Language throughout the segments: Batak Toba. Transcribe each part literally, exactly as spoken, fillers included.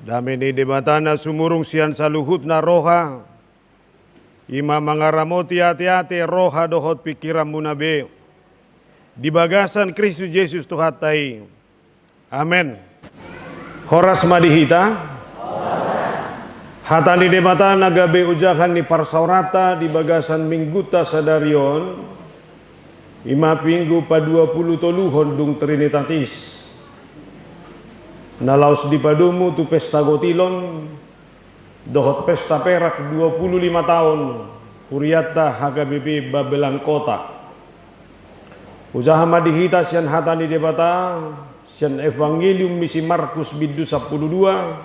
Dame ni Debata na sumurung sian saluhutna roha, i ma mangaramoti ateate, roha dohot pingkiranmuna be, di bagasan Kristus Jesus Tuhanta i. Amen. Horas ma di hita. Hata ni Debata na gabe ojahan ni parsaoranta di bagasan Minggunta sadari on, i ma Minggu paduapulutoluhon dung Trinitatis, na laos dipadomu tu pesta gotilon dohot pesta perak dua pulu lima taon hurianta H K B P Babelan Kota. Hujaha ma di hita sian hata ni Debata, sian Evangelium ni si Markus bindu sampulu dua,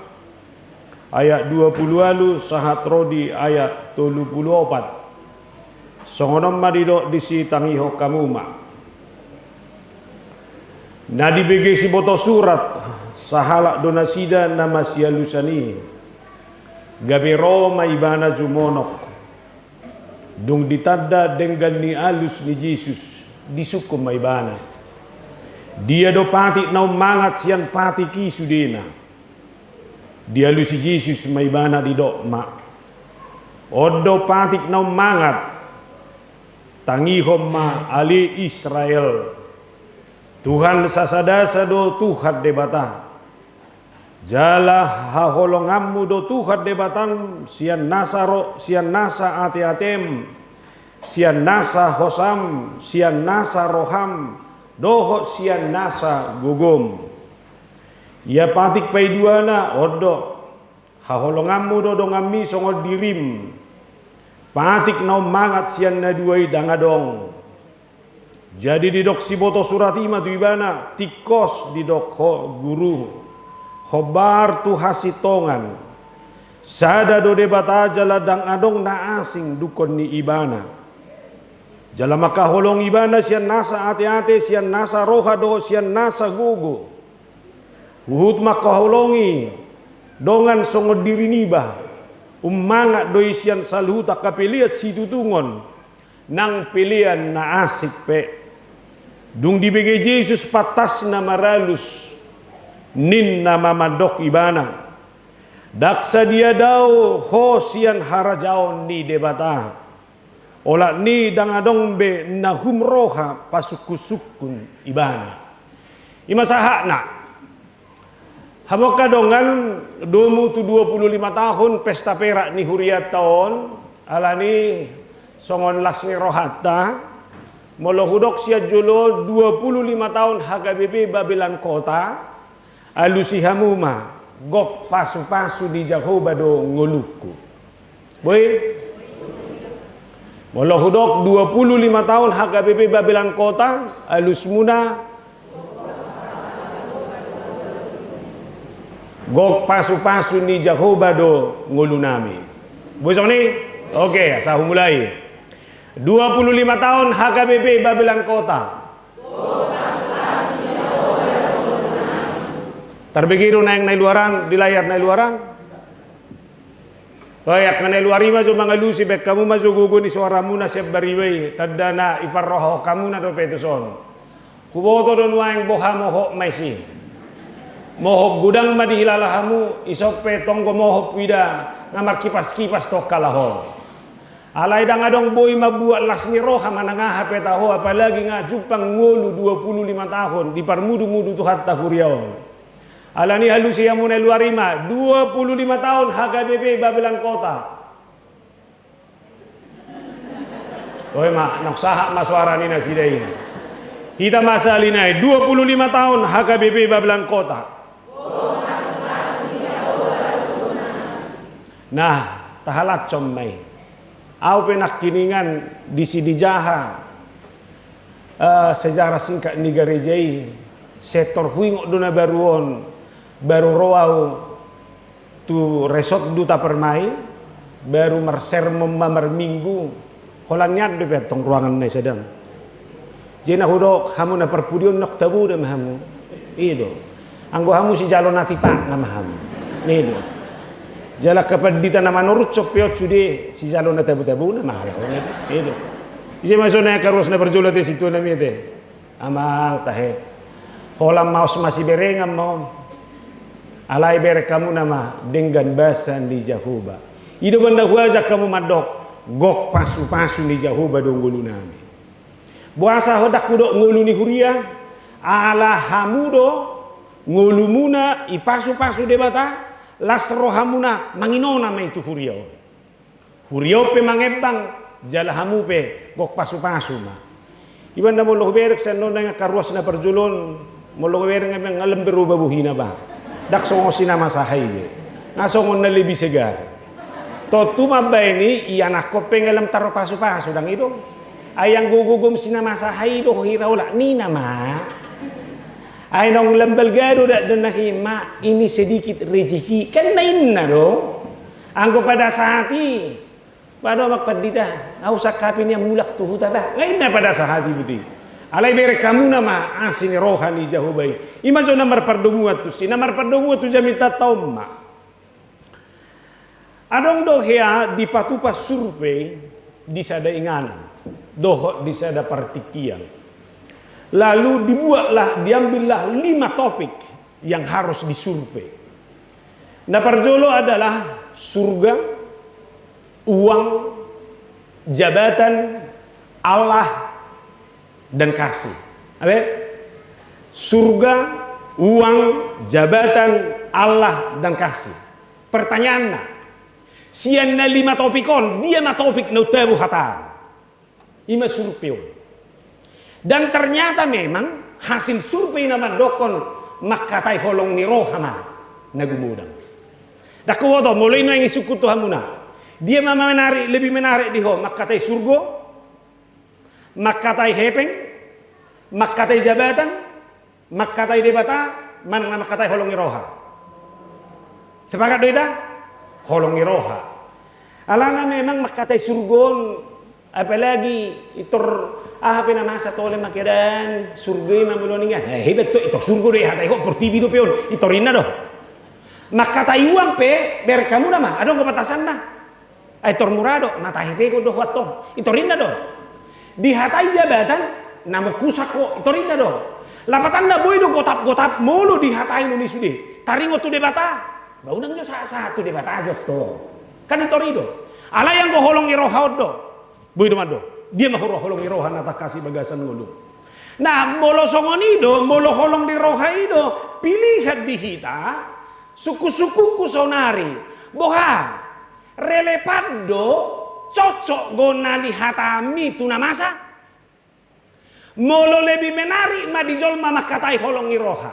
ayat dua pulu ualu sahat ro di ayat tolu pulu opat. Songon on ma didok disi, tangihon hamu ma. Na dibege siboto surat, sahalak do nasida na masialusan i. Gabe ro ma ibana jumonok. Dung ditanda denggan ni alus ni Jesus, disungkun ma ibana. Dia do patik na ummangat sian patik i sudena? Dialusi Jesus ma ibana, didok ma: On do patik na ummangat. Tangihon ma ale Israel, Tuhan sasadasa do Tuhan Debata. Jala haholonganmu do Tuhan Debatam sian nasa ro-, sian nasa ateatem, sian nasa hosam, sian nasa roham, dohot sian nasa gogom. Ia patik paiduana, on do: Haholonganmu do donganmi songon dirim. Patik na ummangat sian na dua i ndang adong. Jadi didok siboto surat i ma tu ibana: Tingkos, didok ho, Guru, hombar tu hasintongan. Sada do Debata jala ndang adong na asing dungkon ni Ibana. Jala mangkaholongi ibana sian nasa ateate, sian nasa roha dohot sian nasa gogo. Huhut mangkaholongi dongan songon diri niba. Ummangat do i sian saluhut angka pelean situtungon nang pelean na asing pe. Dung dibege Jesus pantasna maralus, ninna ma mandok ibana: Ndang sadia dao ho sian harajaon ni Debata. Olat ni ndang adong be na humroha pasungkunsungkun ibana. I ma sahatna. Hamu angka dongan, domu tu dua pulu lima tahun pesta perak ni hurianta on, alani songon las ni rohanta, molo hudok sian jolo dua pulu lima tahun H K B P Babelan Kota, alusi hamu ma, gok pasupasu ni Jahowa do ngolungku. Boi? Molo hudok dua pulu lima tahun H K B P Babelan Kota, alusmuna, gok pasupasu ni Jahowa do ngolunami. Boi songon i? Oke, asa humulai. Dua pulu lima tahun H K B P Babelan Kota. Tarbege do naeng na i luaran, di layar na i luaran. Toe, angka na i luar i ma jo mangalusi, baen hamu ma jo gogo ni soaramuna sian bariba i, tanda na iparrohahon hamuna dope tuson. Huboto do nuaeng boha mohop ma disi. Mohop godang ma dihilala hamu, ison pe tonggo mohop huida, nga markipaskipas tu angka laho. Alai ndang adong boi mambuat las ni roha manang aha pe taho, apalagi nga jumpang ngolu dua pulu lima tahun diparmudumudu Tuhanta huria on. Alani i alusi hamu na i luar i ma, dua pulu lima tahun H K B P Babelan Kota. Toe ma, naung sahat ma soara ni nasida i. Hita ma sahali nai, dua pulu lima tahun H K B P Babelan Kota. Nah, tahalashon ma i. Au pe nangkiningan disi dijaha, eh, sejarah singkat ni gareja i, sektor huingot do na baru on, baru ro au tu Resort Duta Permai, baru marsermon ma marminggu, holan nian dope antong ruanganna i sadang. Jadi na hudok, hamu na parpudi on, nunga tabo da ma hamu. I do. Anggo hamu sijalo na tipakna ma hamu. I do. Jala angka pandita na manorushon pe on sude sijalo na tabotabona ma halak on. I do. Ise ma so na angka ruas na parjolo ate, sintua nami ate? Amang tahe. Holan maos masiberengan ma on. Alai bereng hamu nama denggan basa ni Jahowa. I do umbahen na huajak hamu mandok, gok pasupasu ni Jahowa do ngolunami. Boasa ho ndang hudok ngolu ni huria? Ala hamu do ngolumuna dipasupasu Debata, las rohamuna manginona ma i tu huria on. Huria on pe mangembang, jala hamu pe gok pasupasu ma. Iba na molo hubereng sian on, angka ruas na parjolo on, molo hubereng, memang nga lam berubah bohina ba. Ndang songon si na masa hahai be. Nga songon na lebih segar. Tontu mambaen i, ianakhon pe nga lam tarpasupasu, ndang i do. Ai anggo gogom si na masa hahai do ho hira olat ni nama. Ai naung lam balga do dakdanak i, ma, ini sedikit rezeki. Kan na inna do. Anggo pada saat i, pado ma pandita, au sangkapi nian mulak tu huta ta. Nga inna pada saat i, botima. Alai bereng hamu nama asi ni roha ni Jahowa i. I ma jo na marpardomuan tusi, na marpardomuan tu jamita ta on ma. Adong do hea dipatupa survei di sada inganan dohot di sada partingkian. Lalu dibuatlah, diambillah lima topik yang harus disurvei. Na parjolo adalah surga, uang, jabatan, Allah, dan kasih. Apa? Surga, uang, jabatan, Allah, dan kasih. Pertanyaanna, sian na lima topik on, dia ma topik na umtabo hata? I ma survei on. Dan ternyata memang hasil survei na mandokkon mangkatai holong ni roha ma na gumodang. Ndang huboto, molo i nuaeng disungkun tu hamuna, dia ma menarik, lebih menarik di ho, mangkatai surgo, mangkatai hepeng, mangkatai jabatan, mangkatai Debata, manang na mangkatai holong ni roha? Sepakat do hita? Holong ni roha. Alana memang mangkatai surgo on, apalagi i tor, aha pe na masa tole ma keadaan surgo i ma molo ninna, eh, hebat tu, i tor surgo do i hatai ho, portibi dope on, i tor inna do. Mangkatai uang pe, bereng hamu nama, adong do batasanna. Ai tor mura do, matahe pe do ho antong, i tor inna do. Dihatai jabatan, na mungkusak ho, i tor inna do. Lapatanna boi do gotap-gotap molo dihatai nuni sude. Taringot tu Debata, ba unang jo sahat-sahat tu Debata jo antong. Kan i tor i do. Alai anggo holong ni roha on do. Boi do mandok, dia ma huroha holong ni roha na tangkas i bagasan ngolu. Nah, molo songon i do, molo holong ni roha i do pilihan di hita, sungkun-sungkunku saonari, boha, relevan do, cocok do na nihatami tu na masa? Molo lebih menarik ma di jolma mangkatai holong ni roha,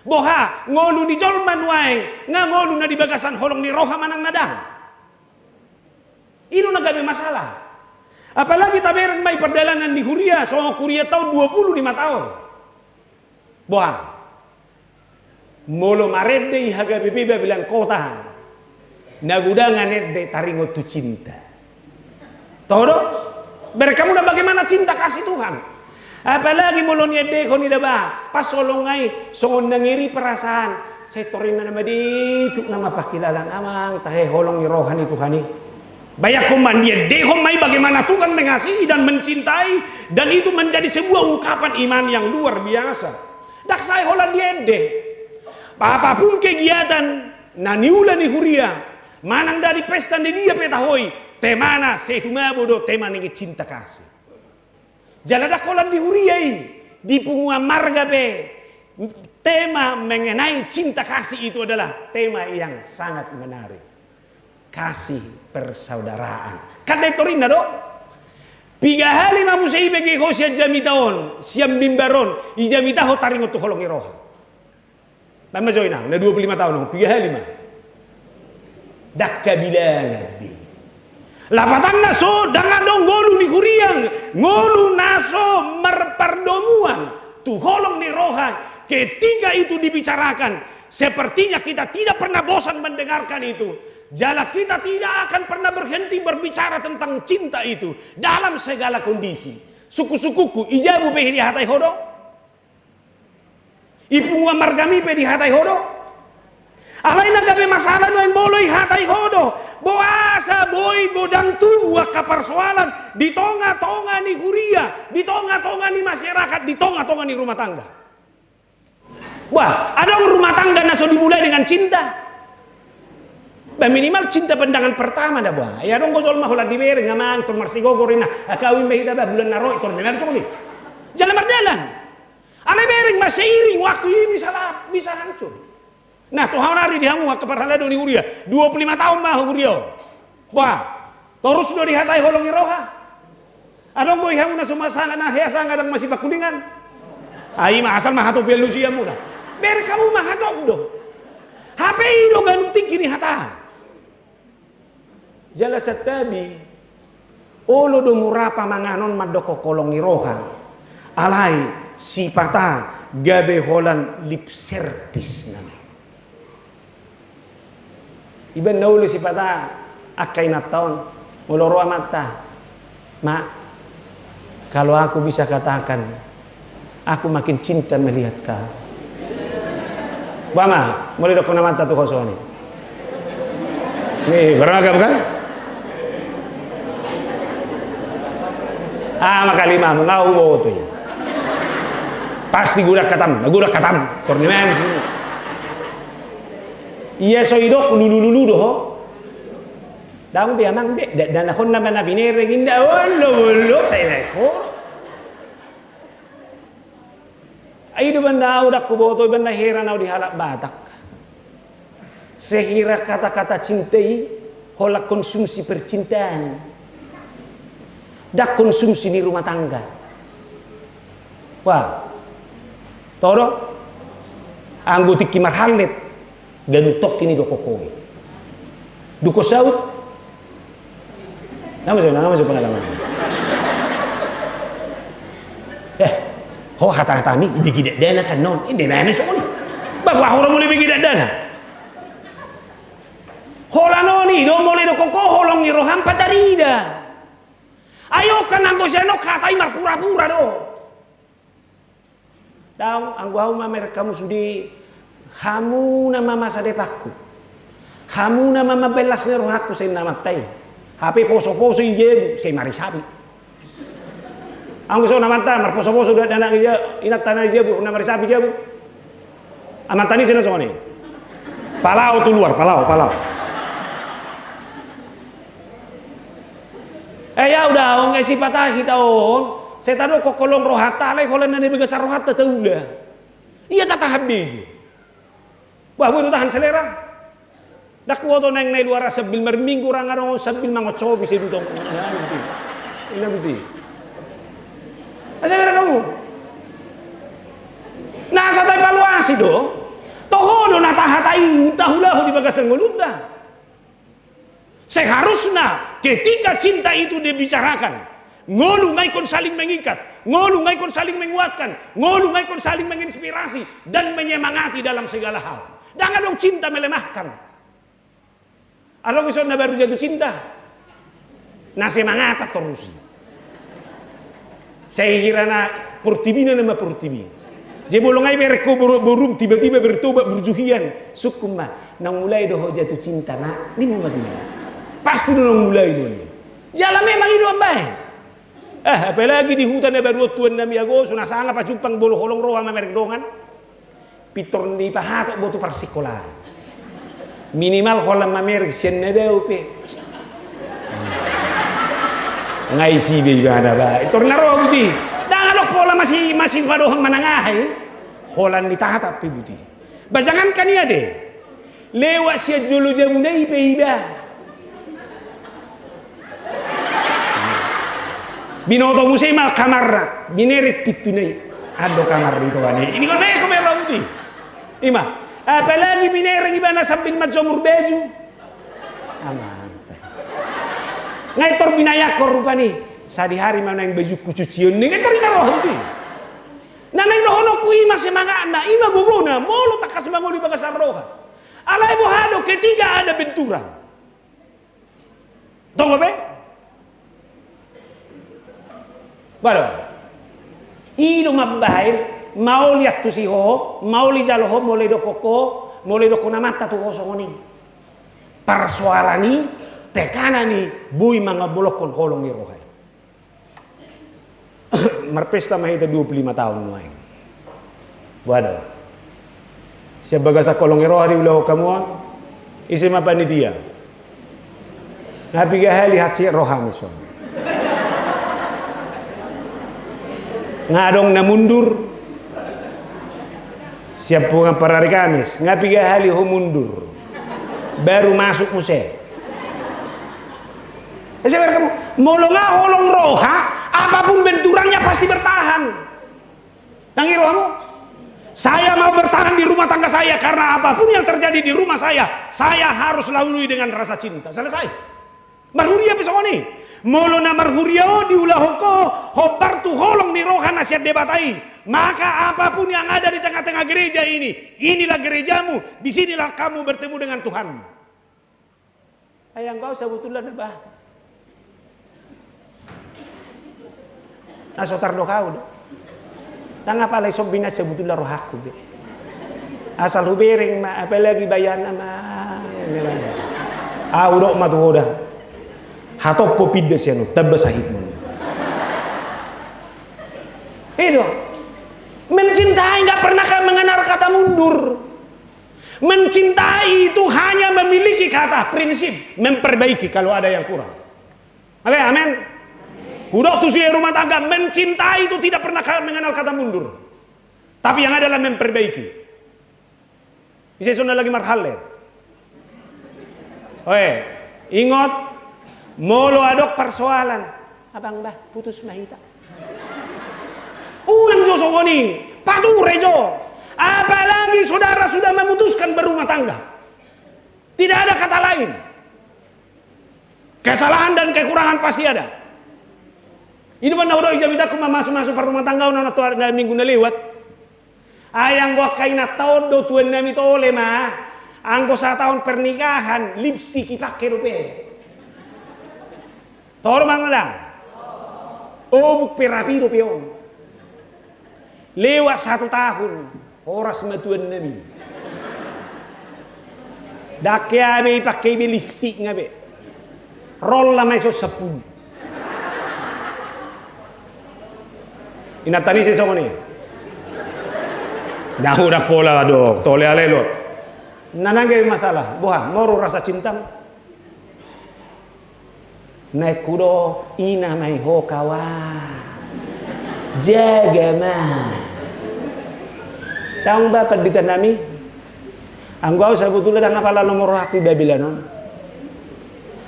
boha, ngolu ni jolma nuaeng nga ngolu na di bagasan holong ni roha manang na ndang? I do na gabe masalah. Apalagi tabereng ma i pardalanan ni huria, songon hurianta on dua puluh lima taon. Boha? Molo marende i H K B P Babelan Kota, na godangan ende taringot tu cinta. Toho do? Bereng hamu nama bagaimana cinta kasih Tuhan. Apalagi molo niendehon i da ba, pas holong i songon na ngeri perasaan. Sai tor inna nama, di tuk nama pangkilalaan amang tahe holong ni roha ni Tuhan i. Bayangkon ma, niendehon ma i bagaimana Tuhan mengasihi dan mencintai, dan itu menjadi sebuah ungkapan iman yang luar biasa. Ndang sae holan diende. Apapun kegiatan na niula ni huria, manang dari pesta ni dia pe taho i, temana sai tumabo do tema ni cinta kasih. Jala ndang holan di huria i, di punguan marga pe, tema mengenai cinta kasih itu adalah tema yang sangat menarik. Kasih persaudaraan. Kan ndang i tor inna do? Piga hali ma muse ibege ho sian jamita on, sian mimbar on, ijamitahon taringot tu holong ni roha. Baen ma jo inang, na dua puluh lima taon on, piga hali ma? Ndang habilangan be. Lapatanna so, ndang adong ngolu ni huria, ngolu na so marpardomuan tu holong ni roha, ketika itu dibicarakan, sepertinya kita tidak pernah bosan mendengarkan itu. Jala kita tidak akan pernah berhenti berbicara tentang cinta itu dalam segala kondisi. Sungkun-sungkunku, i jabu pe dihatai ho do? I punguan margami pe dihatai ho do? Alai na gabe masalah nuaeng molo dihatai ho do. Boasa boi godang tubu angka parsoalan di tonga-tonga ni huria, di tonga-tonga ni masyarakat, di tonga-tonga ni rumah tangga. Wah, adong rumah tangga na so dimulai dengan cinta. Bah, minimal cinta pandangan pertama da, bah. Ia adong do jolma holan dibereng, amang, tor marsigogor inna, ah, kawin ma hita, bah, bulan na ro i, tor memang songon i. Jala mardalan. Alai bereng ma seiring waktu i bisa la-, bisa hancur. Nah, tu hau nari di hamu angka parhalado ni huria, dua puluh lima taon ma huria on. Bah, torus do dihatai holong ni roha. Adong do di hamu na so ma sanga, na hea sanga ndang masipangkulingan. Ai ma asal ma hatop i alusianmuna. Bereng hamu ma hatop do. Hape i do ganup tingki ni hata. Jala santabi, olo do mura pamanganon mandokkon holong ni roha. Alai sipata gabe holan lip service nama. Iba na olo sipata angka inanta on, molo ro amanta, "Ma, kalau aku bisa katakan, aku makin cinta melihat kau." Bah, ma, molo didokkon amanta tu ho songon i. Ni, beragam kan? Ah, maka lima, mau boto i. Pasti godang hatam, godang hatam. Tor ni memang. Ia so idok lulu-lulu do ho. Ndang be, amang be, da-, danahon nama na binereng inda, olo, olo, sai leko. Ai do banda au ndang huboto, banda heran au di halak Batak. Sehira kata-kata cinta i holan konsumsi percintaan. Ndang konsumsi ni rumah tangga. Wah. Toho do? Anggo tingki marhallet, ganup tingki ni dokkon ho i. Dung ho saut. Na maso, na maso pengalaman. Eh, ho hata-hatami, ibege dakdanak annon. Inda na songon i. Bah, bah, ho ra molo ibege dakdanak. Holan on i do molo didokkon ho holong ni roham, patarida. Ai on kan anggo sian on hata i marpura-pura do. Daong, anggo au mamereng hamu sude, hamu nama masa depanku. Hamu nama mambahen las ni rohangku, sai inna amanta i. Hape poso-poso i jabu, sai marisapi. Anggo songon amanta, marposo-poso do anak i ja-, inanta na i jabu, na marisapi jabu. Amanta ni sai na songon i. Palao tu luar, palao, palao. Eh, ia udah, ong, eh, sipata hita on, sai tadokkon holong rohanta, alai holan na di bagasan rohanta taula. Ia tatahan be. Bah, boi do tahan selera. Ndang huboto naeng na i luar sambil marminggu, ra nga adong sambil mangonsopi, sai dutong. Nah, gitu. Nah, gitu. Asa bereng hamu. Nah, asa taevaluasi do. Toho do na tahata i, taulahon di bagasan ngolunta. Seharusna ketika cinta itu dibicarakan, ngolu nga ingkon saling mengikat, ngolu nga ingkon saling menguatkan, ngolu nga ingkon saling menginspirasi dan menyemangati dalam segala hal. Ndang adong cinta melemahkan. Adong ison na baru jatuh cinta, na semangatan torus i. Sai hira na portibi na nama portibi. Jadi molo nga ibereng ho boru-, borum tiba-tiba bertobat burjuhian, sungkun ma, naung mulai do ho jatuh cinta, Nak, ninna ma tu i. Pasti do naung mulai do i. Jala memang i do mambahen. Eh, apalagi di huta na baru on tuan nami, ago, so na sanga pajumpang molo holong roha mamereng dongan. Pintor ni pahatop boto parsikolaan. Minimal holan mamereng sian na dao pe. Nga isi be ibana ba. Pintor na ro buti. Ndang adong pola masi, masipadohon manang aha i. Holan ni tatap pe buti. Ba jangankan i ate. Lewat sian jolo jabuna i pe iba. Binoto muse ma kamarna, binereng pintuna i. Ando kamar ni tuan i. Ini kau saya kau merauti. Ima, apalagi binereng ibana sambil manjomur baju. Amanta. Nga pintor binayakkon rupani. Sadihari ma naeng bajungku cucion ni, nga pintor i na roha tu i. Na naeng dohononku ima semangatna, ima gogona, molo tangkas mangolu di bagasan roha. Alai boha do ketika ada benturan. Tong pe? Balo. I do mambahen, maol i antusi ho, maol i jalo ho, molo didokkon ho, molo didokkon amanta tu ho songon i. Persoalan i, tekanan i, boi mangambolongkon holong ni roha i. Marpesta ma hita dua puluh lima taon nuaeng. Boha do? Sian bagasan holong ni roha diulahon hamu on, ise ma panitia? Nga piga hali hansit rohami son. Nga adong na mundur. Sian punguan parari Kamis, nga piga hali ho mundur. Baru masuk muse. Ise berkamu, molo nga holong roha, apapun benturannya pasti bertahan. Nang i rohamu? Saya mau bertahan di rumah tangga saya karena apapun yang terjadi di rumah saya, saya harus lalui dengan rasa cinta. Selesai. Marhuria pe songon i. Molo na marhuria on diulahon ho, hombar tu holong ni roha na sian Debata i, maka apapun yang ada di tengah-tengah gereja ini, inilah gerejamu, di sinilah kamu bertemu dengan Tuhan. Ai anggo au sabutulna na bah. Na so tardok au do. Ndang apala i sombina sabutulna rohangku be. Asal hubereng ma, apalagi bayanna ma. Au dok ma tu ho da. Hatop ho pinda sian on, tamba sahit ma. Itu. Mencintai nggak pernah mengenal kata mundur. Mencintai itu hanya memiliki kata prinsip memperbaiki kalau ada yang kurang. Amin, amin. Hudok tu sude rumah tangga, mencintai itu tidak pernah ka-, mengenal kata mundur. Tapi yang ada adalah memperbaiki. Ise songon na lagi marhalle? Oe, ingot, molo adong persoalan, abang bah, putus ma hita. Unang jo songon i, pature jo. Apalagi saudara sudah memutuskan berumah tangga. Tidak ada kata lain. Kesalahan dan kekurangan pasti ada. I do umbahen na hudok i, jamitangku ma, mamasu-masu parrumahtanggaon na tu ari na minggu na lewat. Ai anggo angka inanta on do tuan nami tole ma. Anggo sataon pernikahan, lipstik i pake dope. Toho do manang ndang? Obuk pe rapi dope on. Lewat satu tahun, horas ma tuan nami. Ndang hea be ipake iba lipstik nga be. Rolla ma ison sampulu. Inanta ni ise songon i? Dahu dak pola do, tole ale do. Na nangge masalah, boha, moru rasa cintam. Naeng hudok, ina ma i ho kawan. Jaga ma. Daong ba pandita nami. Anggo au sabutulna ndang apala lomo rohangku i Babelan on.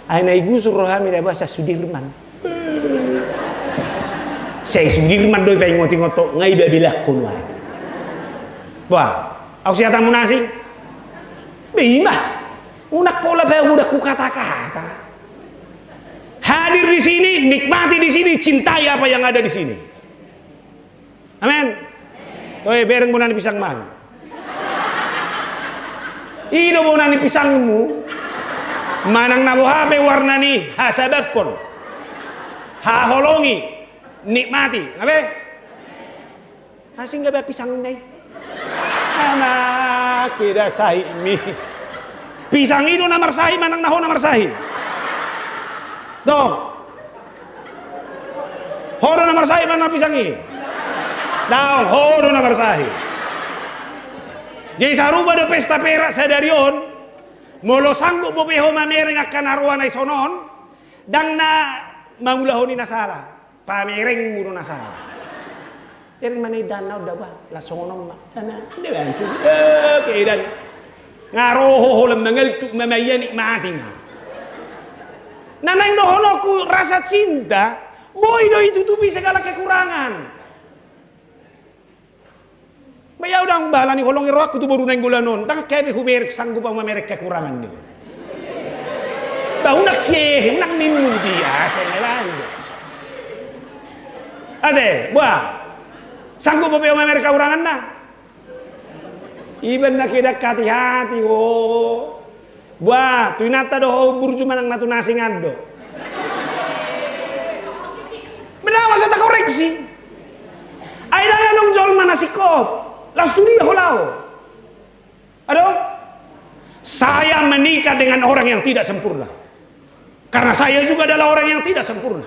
Ai na igusur rohami da boha, Sudirman. Sai Sudirman do i paingot-ingot ho, nga i Babelanku nuaeng. Boha, au sihatamuna asing? Be ima. Unang pola bahu dak hukata-kata. Hadir di sini, nikmati di sini, cintai apa yang ada di sini. Amin. Oe, bereng bona ni pisang ma. I do bona ni pisangmu. Manang na boha pe warna ni, hasabamhon. Haholongi. Nikmati. Nga be? Asing nga be pisangna i. Anak, eda sahitmi. Pisang i do na marsahit manang na ho na marsahit? Dong. Ho do na marsahit manang pisang i? Daong, ho do na marsahit. Jadi sarupa do pesta perak sadari on. Molo sanggup dope ho mamereng angka na roa na dison on, ndang na mangulahon i na sala. Pamerengmu do na sala. Bereng ma na indahanna on da bah, las songon on ma. Ana, dia langsung. Eh, kedan. Nga ro ho holan mangaltuk ma, ia nikmati ma. Na naeng dohononku rasa cinta, boi do itutupi segala kekurangan. Ba ia ndang bala ni holong ni rohangku tu boru Nainggolan on, ndang hea be hubereng, sanggup au mamereng kekurangan ni. Ba unang siehe, unang nimmu dia, seng elang. Ate, boha. Sanggup dope au mamereng kekuranganna? Iba na kedan hati-hati ho. Bah, tu inanta do ho burju manang na tu na asing an do? Benar masa takoreksi. Ai ndang adong jolma na singkop. Laos tu dia ho laho? Adong? Saya menikah dengan orang yang tidak sempurna. Karena saya juga adalah orang yang tidak sempurna.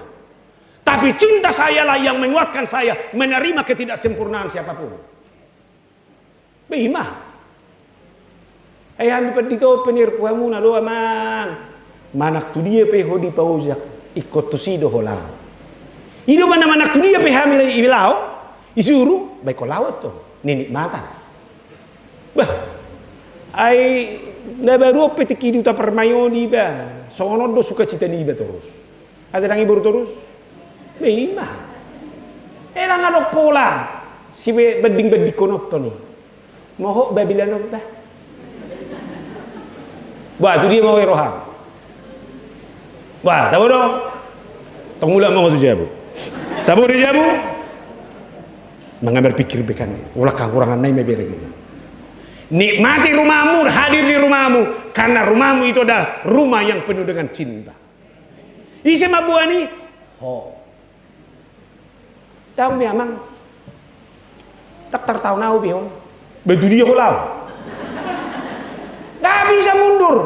Tapi cinta sayalah yang menguatkan saya menerima ketidaksempurnaan siapapun. Be ima. Ai hami pandita on pe nirpu hamuna do, Amang. Manang tu dia pe ho dipaojak, ingkon tusi do ho laho. I do manang, manang tu dia pe hami i laho, isuru, ba ingkon laho antong. Ninikmatan. Bah, ai na baru on pe tingki di huta Permain on iba, songon on do sukacita niba torus. Ate ndang i boru torus? Ba ima. Ai ndang adong pola sibanding-bandingkononhon i. Mohop Babilanon bah. Bah, tu dia mohop roham? Bah, tabo do. Tong mulak ma ho tu jabu. Tabo do jabu. Mangabar pikir bekan. Ulah kakurangan nai ma bere gini. Nikmati rumahmu, hadir di rumahmu, karena rumahmu itu adalah rumah yang penuh dengan cinta. Ise mamboan i? Ho. Daong be, Amang. Tak tartaon au be ho. Ba tu dia ho laho? Nggak bisa mundur.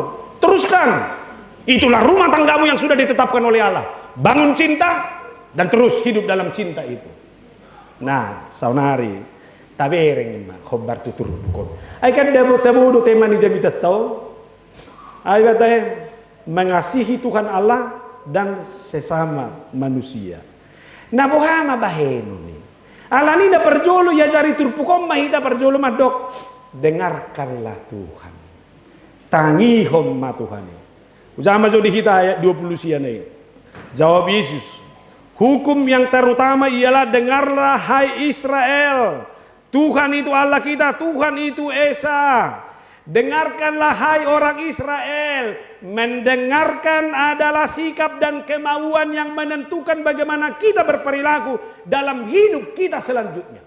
Teruskan. Itulah rumah tanggamu yang sudah ditetapkan oleh Allah. Bangun cinta dan terus hidup dalam cinta itu. Nah, saonari tabereng ma hombar tu turpuk on. Ai kan tabo do tema ni jamitanta on. Ai bata e, mengasihi Tuhan Allah dan sesama manusia. Na boha ma bahenon i? Alani na parjolo iajari turpuk on ma hita parjolo mandok, dengarkanlah Tuhan. Tangihon ma Tuhan i. Ujaha ma jo di hita ayat dua puluh sia na i. Jawab Yesus, hukum yang terutama ialah, dengarlah hai Israel, Tuhan itu Allah kita, Tuhan itu Esa. Dengarkanlah hai orang Israel. Mendengarkan adalah sikap dan kemauan yang menentukan bagaimana kita berperilaku dalam hidup kita selanjutnya.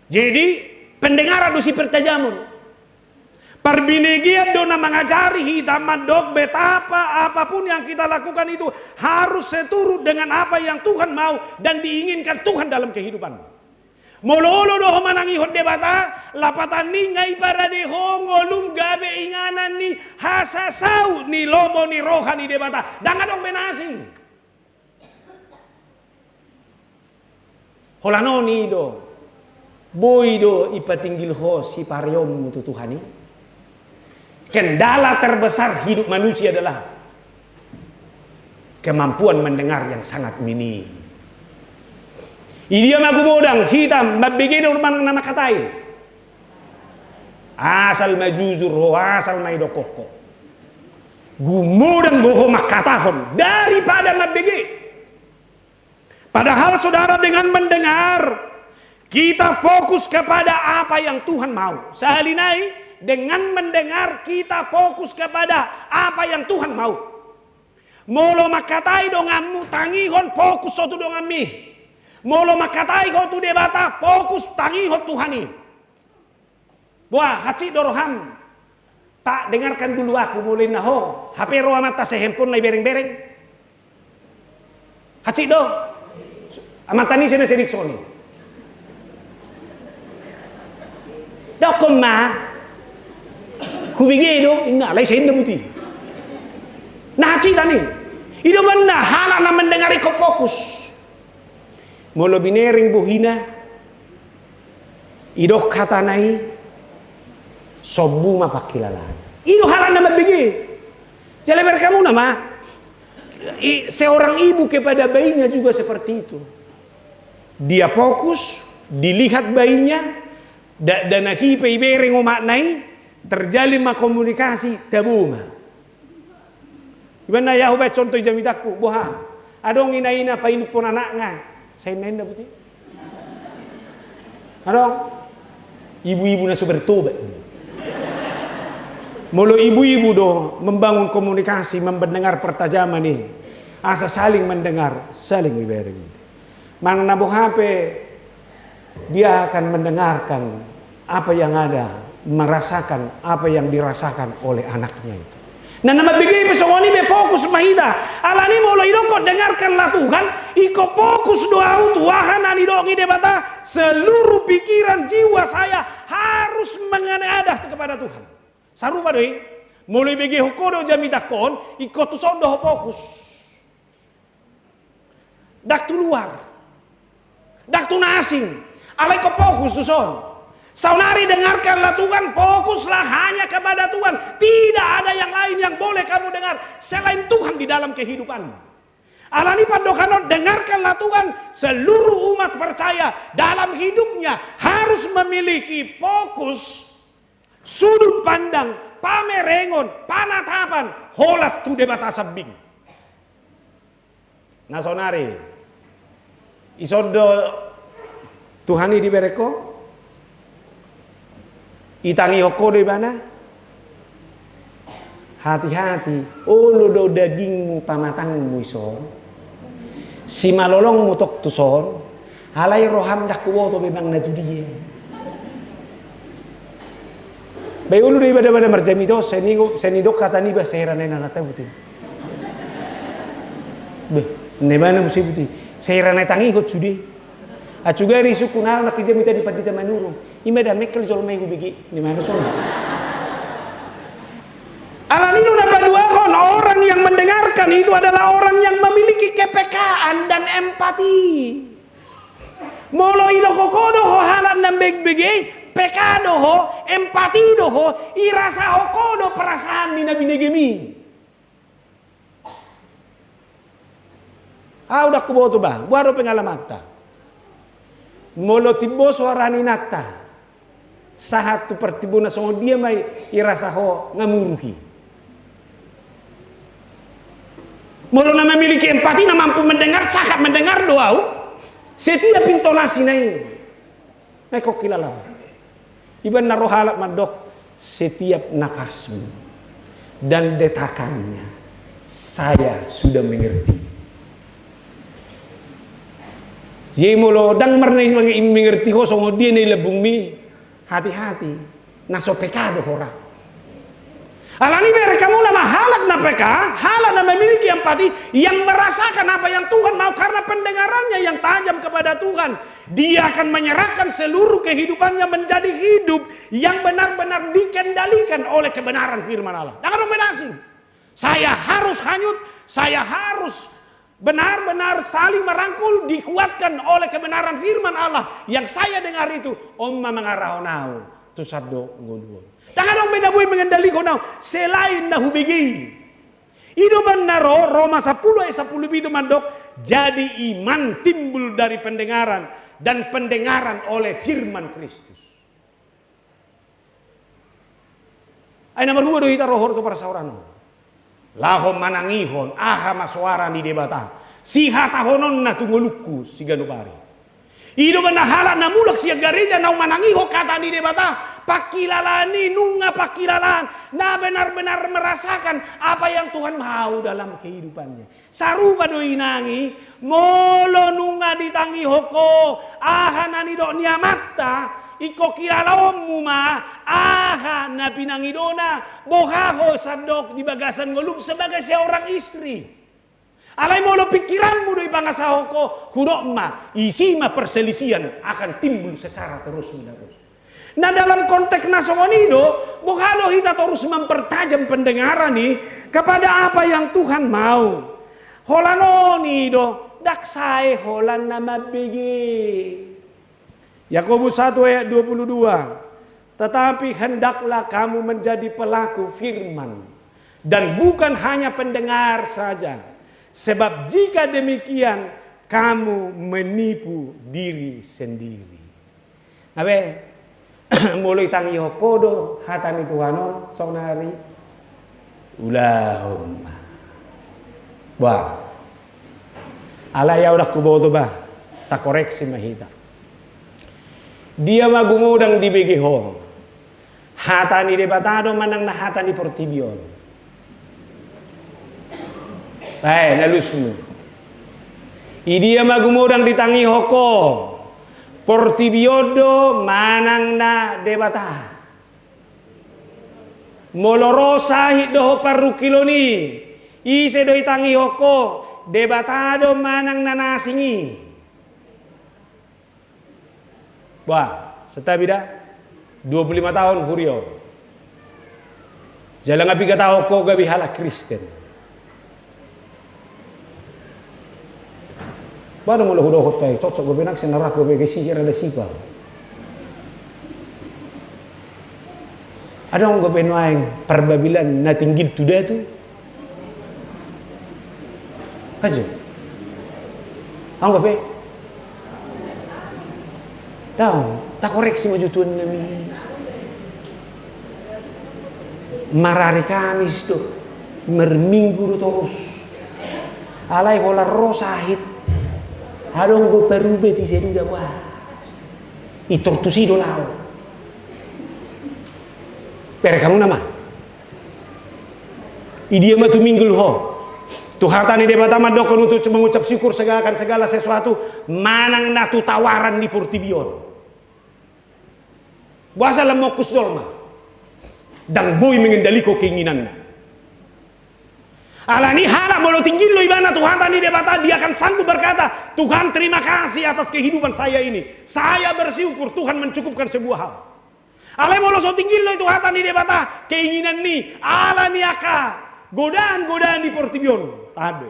Jadi, pendengaran do sipertajamon. Parbinegean do na mangajari hita mandok betapa apapun yang kita lakukan itu harus seturut dengan apa yang Tuhan mau dan diinginkan Tuhan dalam kehidupan. Molo olo do ho manangihon Debata, lapatan ni nga i parade ho ngolum gabe inganan ni hasasaut ni lomo ni roha ni Debata. Ndang adong be na asing. Holan on i do, boi do ipatinggil ho sipareonmu tu Tuhan i. Kendala terbesar hidup manusia adalah kemampuan mendengar yang sangat minim. Idia ma gumodang hita mambege do manang na mangkatai? Asal ma jujur ho, asal ma idokkon ho. Gumodang do ho mangkatahon daripada mambege. Padahal saudara, dengan mendengar, kita fokus kepada apa yang Tuhan mau. Sahali nai, dengan mendengar kita fokus kepada apa yang Tuhan mau. Molo mangkatai donganmu, tangihon fokus ho tu donganmi. Molo mangkatai ho tu Debata, fokus tangihon Tuhan i. Boa, hansit do roham? Tak dengarkan dulu aku, molo ninna ho. Hape ro amanta sai handphone na ibereng-bereng. Hansit do. Amanta ni ise na sai dison i? Dokkon ma. Hubege do, inna, alai sai inna buti. Na hansit ni. I do manna halak na mendengar ingkon fokus. Molo binereng bohina, idok hatana i, sombu ma pangkilalaan. I do halak na mambege. Jala berkamuna ma, i, seorang ibu kepada bayinya juga seperti itu. Dia fokus, dilihat bayinya, da, dakdanak i pe ibereng omakna i, terjalin ma komunikasi, tabo ma. Iba na ia hubaen contoh i jamitangku, boha? Adong ina-ina painuphon anakna, sai inna-inna buti. Adong ibu-ibu na so bertobat. Molo ibu-ibu do membangun komunikasi, membendengar pertajaman i, asa saling mendengar, saling ibereng. Manang na boha pe, dia akan mendengarkan apa yang ada, merasakan apa yang dirasakan oleh anaknya itu. Nah, na mambege pe songon i be, fokus ma hita. Alani molo idokkon dengarkanlah Tuhan, ingkon fokus do ahu tu aha na nidok ni Debata, seluruh pikiran jiwa saya harus mengadah kepada Tuhan. Sarupa do i, molo ibegehon ho do jamitangkon, ingkon tuson do ho fokus. Ndang tu luar. Ndang tu na asing. Alai ingkon fokus tuson. Saonari dengarkanlah Tuhan, fokuslah hanya kepada Tuhan. Tidak ada yang lain yang boleh kamu dengar selain Tuhan di dalam kehidupanmu. Alani i pandohan on, dengarkanlah Tuhan, seluruh umat percaya dalam hidupnya harus memiliki fokus, sudut pandang, pamerengon, panatapan, holan tu Debata sambing. Na saonari, ison do Tuhan i dibereng ho? Itangihon ho do Ibana? Hati-hati, olo do dagingmu pamatangmu ison, simalolongmu toktu son, alai roham ndang huboto memang na tu dia. Ba olo do iba dapot marjamita on, sai ni, sai nidok hata niba, sai hira na inananta buti. Beh, na ibana muse buti. Sai hira na itangihon sude. Acuga risukku na nangkin jamita di pandita Manurung. Ima da mengkel jolma i hubege. Na ibana songon i. Alani i do na paduahon, orang yang mendengarkan itu adalah orang yang memiliki kepekaan dan empati. Molo idok ho do ho halak na bege-bege, peka do ho, empati do ho, irasahon ho do perasaan ni na binegem i. Au ndang huboto ba, boha do pengalamanta. Molo timbo soara ni inanta sahat tu partimbo na songon dia ma i, irasa ho nga muruk i. Molo na memiliki empati, na mampu mendengar, sahat mendengar do au. Setiap intonasi na i, na ingkon hilala ho. Iba na ro halak mandok, setiap nafasmu dan detakannya saya sudah mengerti. Jadi molo ndang marnai mengerti ho songon dia na i lambungmi, hati-hati, na so peka do ho ra. Alani i bereng hamu nama halak na peka, halak na memiliki empati, yang merasakan apa yang Tuhan mau, karena pendengarannya yang tajam kepada Tuhan, dia akan menyerahkan seluruh kehidupannya menjadi hidup yang benar-benar dikendalikan oleh kebenaran firman Allah. Ndang adong be na asing. Saya harus hanyut, saya harus benar-benar saling merangkul, dikuatkan oleh kebenaran firman Allah yang saya dengar itu, on ma mangarahon au tu sandok ngolu on. Ndang adong be na boi mengendalikan au selain na hubege i. I do umbahen na ro, Roma sampulu ayat sampulu pitu mandok, jadi iman timbul dari pendengaran, dan pendengaran oleh firman Kristus. Ai na marhua do hita ro tu parsaoran on? Laho manangihon aha ma soara ni Debata sihatahononna tu ngolungku siganup ari. I do umbahen na halak na mulak sian gareja naung manangihon hata ni Debata, pangkilalaan i nunga pangkilalaan na benar-benar merasakan apa yang Tuhan mau dalam kehidupannya. Sarupa do inang i, molo nunga ditangihon ho aha na nidok ni amanta, ingkon hilalaonmu ma aha na pinangidona, boha ho sandok di bagasan ngolum sebagai seorang istri. Alai molo pingkiranmu do ipangasahon ho, hudok ma, isi ma perselisihan akan timbul secara terus menerus. Nah, dalam konteks na songon i do, boha do hita torus mempertajam pendengaran i kepada apa yang Tuhan mau. Holan on i do, ndang sae holan na mambege. Yakobus satu ayat dua puluh dua, tetapi hendaklah kamu menjadi pelaku firman, dan bukan hanya pendengar saja, sebab jika demikian, kamu menipu diri sendiri. Nga be, molo itangihon ho do hata ni Tuhan on saonari, ulahon ma. Bah, alai au ndang huboto bah, takoreksi ma hita. Dia ma gumodang dibege ho? Hata ni Debata do manang na hata ni portibi on? Bae na lusmu. I dia ma gumodang ditangihon ho? Portibi on do manang na Debata? Molo ro sahit dohot parungkilon i, ise do itangihon ho? Debata do manang na na asing i? Bah, santabi da. Dua puluh lima taon huria on. Jala nga piga taon ho gabe halak Kristen. Bah, do molo hudokhon tai, cocok gabe nang sinarah gabe gesi rada sipa. Adong dope nuaeng parbabilan na tinggil tu datu? Ajo. Adong dope? Daong, takoreksi ma jo tuan nami. Marari Kamis do, marminggu do torus. Alai holan ro sahit. Adong do parubat i, sai do dapoa. I tortusi do laho. Bereng hamu nama. Idia ma tuminggil ho? Tu hata ni Debata mandokkon untuk mengucap syukur segala, akan segala sesuatu, manang na tu tawaran ni portibi on. Boasa lam mongkus jolma? Ndang boi mengendalikan keinginanna. Alani halak molo tinggil do ibana tu hata ni Debata, dia akan sanggup berkata, "Tuhan, terima kasih atas kehidupan saya ini. Saya bersyukur Tuhan mencukupkan semua hal." Alai molo so tinggil do i tu hata ni Debata, keinginan ni, alani angka godaan-godaan di portibi on, tahan do.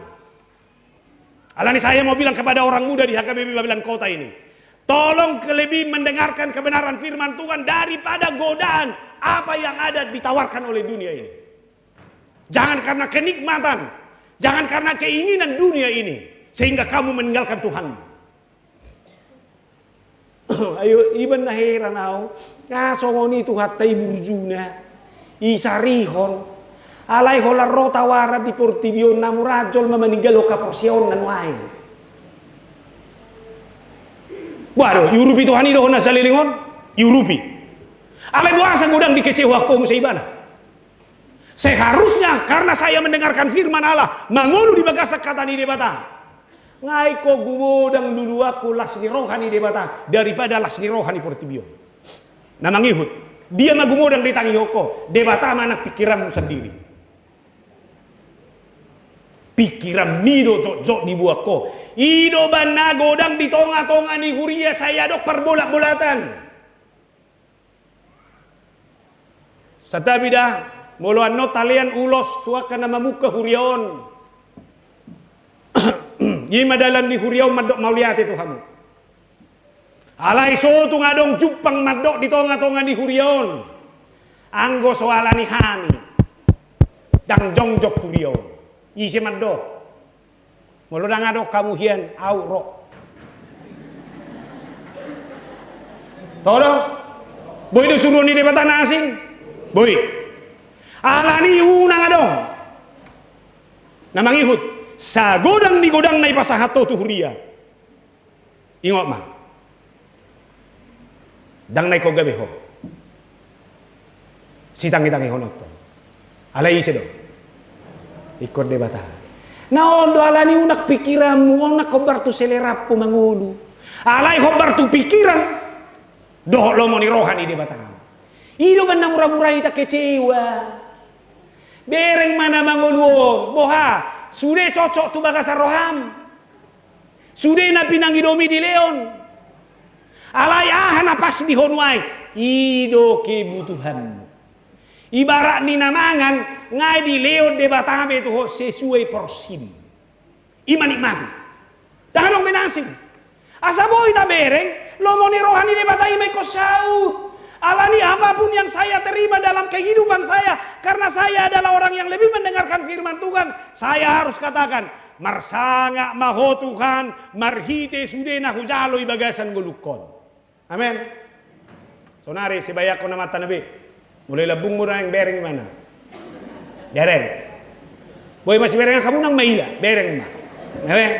Alani saya mau bilang kepada orang muda di H K B P Babelan Kota ini, tolong lebih mendengarkan kebenaran firman Tuhan daripada godaan apa yang ada ditawarkan oleh dunia ini. Jangan karena kenikmatan, jangan karena keinginan dunia ini, sehingga kamu meninggalkan Tuhan. Ayo, iba na heran au. Nga songon i Tuhanta i burjuna, i sarihon. Alai holan ro tawaran di portibi on, na mura jolma maninggalhon haporseaonna nuaeng. Boha do, iurupi Tuhan i do ho na saleleng on? Iurupi. Alai boasa godang dikecewakan ho muse ibana? Seharusnya karena saya mendengarkan firman Allah, mangolu di bagasan hata ni Debata, nga ingkon gumodang luluanku las ni roha ni Debata daripada las ni roha ni portibi on. Na mangihut, dia ma gumodang ditangihon ho, Debata ma nang pikiranmu sandiri. Pikiranmi do jotjot diboan ho. I do umbahen na godang di tongatonga ni huria sai adong parbolatbolatan. Santabi da, molo annon talean ulos tu angka na mamungka huria on. I ma dalan ni huria on mandok mauliate tu hamu. Alai so tung adong jumpang mandok di tongatonga ni huria on, anggo so alani hami, ndang jongjong huria on. Ise mandok? Molo ndang adong hamu hian, au ro. Tolo? Boi do suruon ni Debata na asing? Boi. Alani unang adong na mangihut, sagodang ni godangna ipasahat ho tu huria. Ingot ma. Ndang na ingkon gabe ho. Sitangitangihononta. Alai ise do? Ingkon Debata. Na on do alani unang pikiranmu, unang hombar tu seleranmu mangolu. Alai hombar tu pikiran dohot lomo ni roha ni Debata. I do umbahen na muramura hita kecewa. Bereng ma na mangolu on, boha, sude cocok tu bagasan roham. Sude na pinangidomi dilehon. Alai aha na pas di ho nuaeng? I do kebutuhanmu. Ibarat ni na mangan, nga dilehon Debata be tu ho sesuai porsim. I ma nikmati. Ndang adong be na asing. Asa boi tabereng, lomo ni roha ni Debata i ma ingkon saut. Alani apapun yang saya terima dalam kehidupan saya, karena saya adalah orang yang lebih mendengarkan firman Tuhan, saya harus katakan, marsangap ma ho Tuhan, marhite sude na hujalo i bagasan ngolungkon. Amen. Sonari, sai bayanghon amanta na be. Molo i lambungmu naeng bereng ibana. Bereng. Boi masiberengan hamu nang maila, bereng ma. Amen.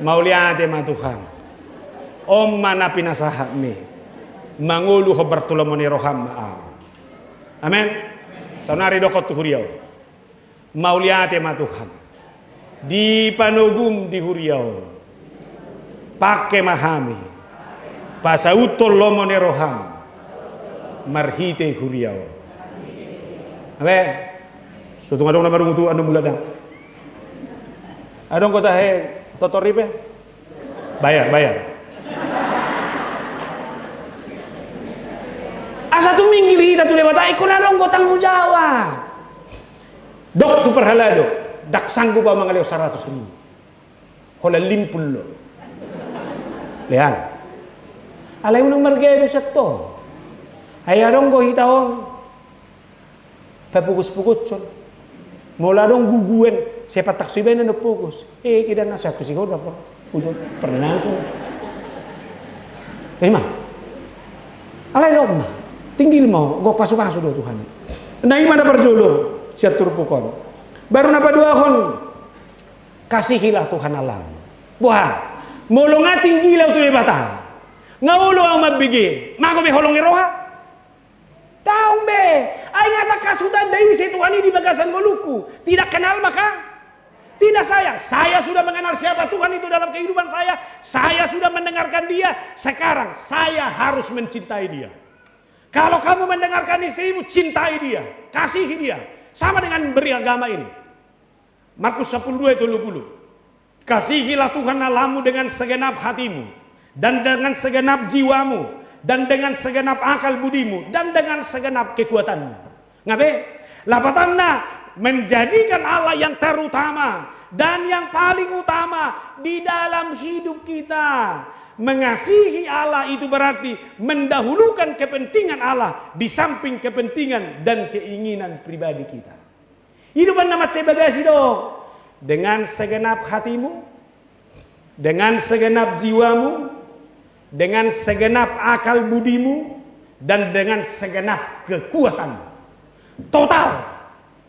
Mauliate ma Tuhan. On ma na pinasahatmi. Mangolu hombar tu lomo ni roham ma au. Amen. Sonari dokkon tu huria on. Mauliate ma Tuhan. Di panogum di huria on. Pangke ma hami. Pasauthon lomo ni roham. Marhite huria on. Amen. So tung adong na marungutungan do mulak da. Adong kota he totor i pe. Bayar, bayar. Asa tuminggil hita tu Debata, ingkon adong do tanggung jawab. Dok tu parhalado, ndang sanggup au mangalehon saratus ribu. Holan limpul do. Lean. Alai unang margabe sian tong. Ai adong do hita on. Pogos-pogoson. Molo adong guguan, sai patangkas iba na pogos. Eh, kida na saku si hoda po. Udah pernah langsung. Eh, ma. Alai lo ma. Tinggil ma, gok pasu-pasu do Tuhan. Na i ma na parjolo, sian turpuk on. Baru na paduahon, kasihilah Tuhan Allahmu. Boha, molo nga tinggil au tu Debata, nga olo au mambege, mago be holong ni roha? Daong be. Ai nga tangkas hutanda ise Tuhan i di bagasan ngolungku. Tidak kenal maka tidak sayang. Saya sudah mengenal siapa Tuhan itu dalam kehidupan saya. Saya sudah mendengarkan Dia. Sekarang saya harus mencintai Dia. Kalau kamu mendengarkan istrimu, cintai dia, kasihi dia. Sama dengan beragama ini. Markus sepuluh dua itu dua puluh. Kasihilah Tuhan Allahmu dengan segenap hatimu, dan dengan segenap jiwamu, dan dengan segenap akal budimu, dan dengan segenap kekuatanmu. Nga be? Lapatanna, menjadikan Allah yang terutama dan yang paling utama di dalam hidup kita. Mengasihi Allah itu berarti mendahulukan kepentingan Allah di samping kepentingan dan keinginan pribadi kita. I do umbahen na mansai bagasi do, dengan segenap hatimu, dengan segenap jiwamu, dengan segenap akal budimu, dan dengan segenap kekuatanmu. Total.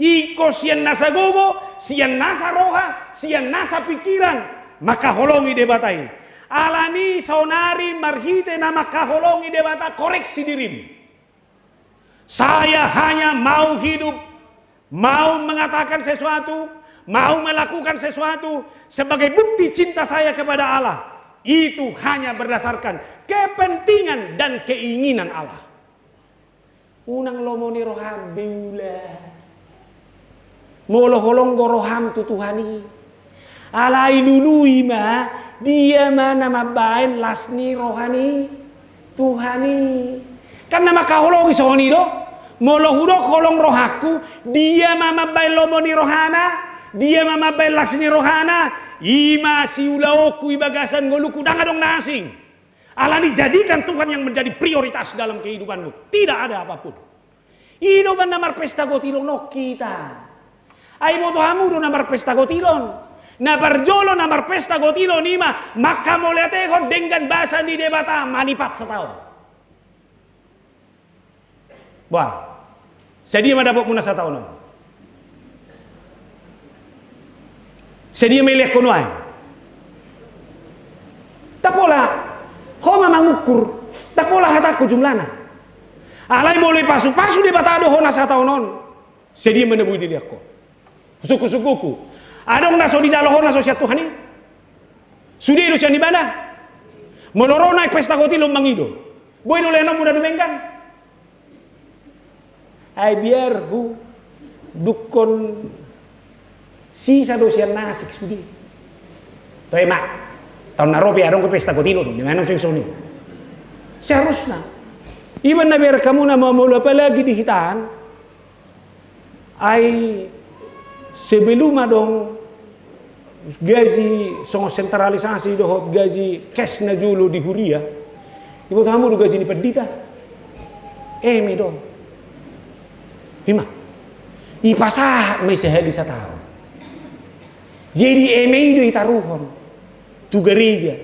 Ingkon sian nasa gogo, sian nasa roha, sian nasa pikiran, mangkaholongi Debata i. Alani saonari marhite na mangkaholongi Debata, koreksi dirimu. Saya hanya mau hidup, mau mengatakan sesuatu, mau melakukan sesuatu sebagai bukti cinta saya kepada Allah. Itu hanya berdasarkan kepentingan dan keinginan Allah. Unang lomo ni roham be ula. Molo holong do roham tu Tuhan i, alai lului ma, dia ma na mambahen las ni roha ni Tuhan i. Kan na mangkaholongi songon i do. Molo hudok holong rohangku, dia ma mambahen lomo ni rohana, dia ma mambahen las ni rohana, i ma siulaonku i bagasan ngolungku, ndang adong na asing. Alani jadikan Tuhan yang menjadi prioritas dalam kehidupanmu. Tidak ada apapun. I do umbahen na marpesta gotilon on hita. Ai boto hamu do na marpesta gotilon. Na parjolo na marpesta gotilon i ma mangkamauliatehon denggan basa ni Debata manipat sataon. Bah, sadia ma dapotmuna sataon on? Sadia ma ileanhon nuaeng? Ndang pola ho ma mangukur, ndang pola hatangku jumlahna. Alai molo ipasu-pasu Debata do hona sataon on, sadia ma na boi dilean ho? Sungkun-sungkunku, adong na so dijalo ho na so sian Tuhan i? Sude do sian ibana. Molo ro na pesta gotilon mangido, boi do leanonmuna dumenggan? Ai biar hudungkon sisa do sian na asing sude. Toe ma, taon na ro pe adong do pesta gotilon, di mana sing soni. Seharusna. Iba na biar hamu na mamolo apalagi di hita an. Ai sebelum adong gaji songon sentralisasi dohot gaji cash na jolo di huria, iboto hamu do gaji ni pandita? Eme do. I ma. Ipasahat ma i sahali sataon. Jadi eme i do itaruhon tu gareja.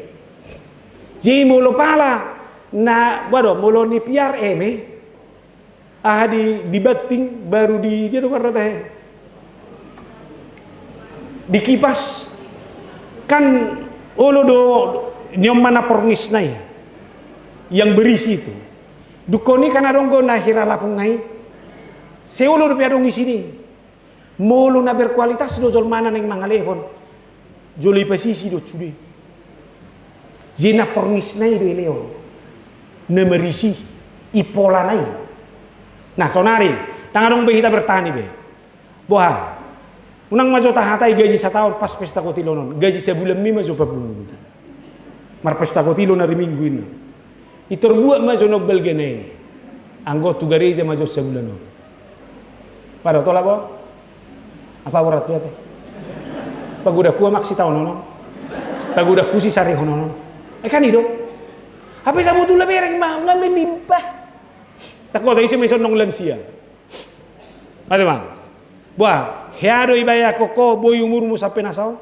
Jadi molo pala na, waduh, molo ni piar eme, aha di, dibanting, baru di, dia do karna tahe. Dikipas. Kan olo do nion ma na porngisna i, yang berisi itu. Dungkon i kan adong do na hira lapung na i. Sai olo dope adong isina i. Molo na berkualitas do jolmana naeng mangalehon, jolo ipasisi do sude. Jadi na porngisna i do ilehon, na marisi i, polana i. Nah, sonari ndang adong be hita bertani be. Boha? Unang ma jo tahatai gaji sataon pas pesta gotilon on, gaji sabulanmi ma jo papungu. Marpesta gotilon ari Minggu inna. Itor buat ma jo na umbalgana i. Anggo tu gareja ma jo sabulan on. Pada tolap on. Apa borat tu ate? Pagodangku ma sitaonon on. Pagodangku sisarihon on. Eh, kan i do. Hape sabotulna bereng ma, nga menimpah. Takota ise ma ison nong lansia. Ate ma. Boa, hea do dibayangkon ho boi umurmu sampe na saon?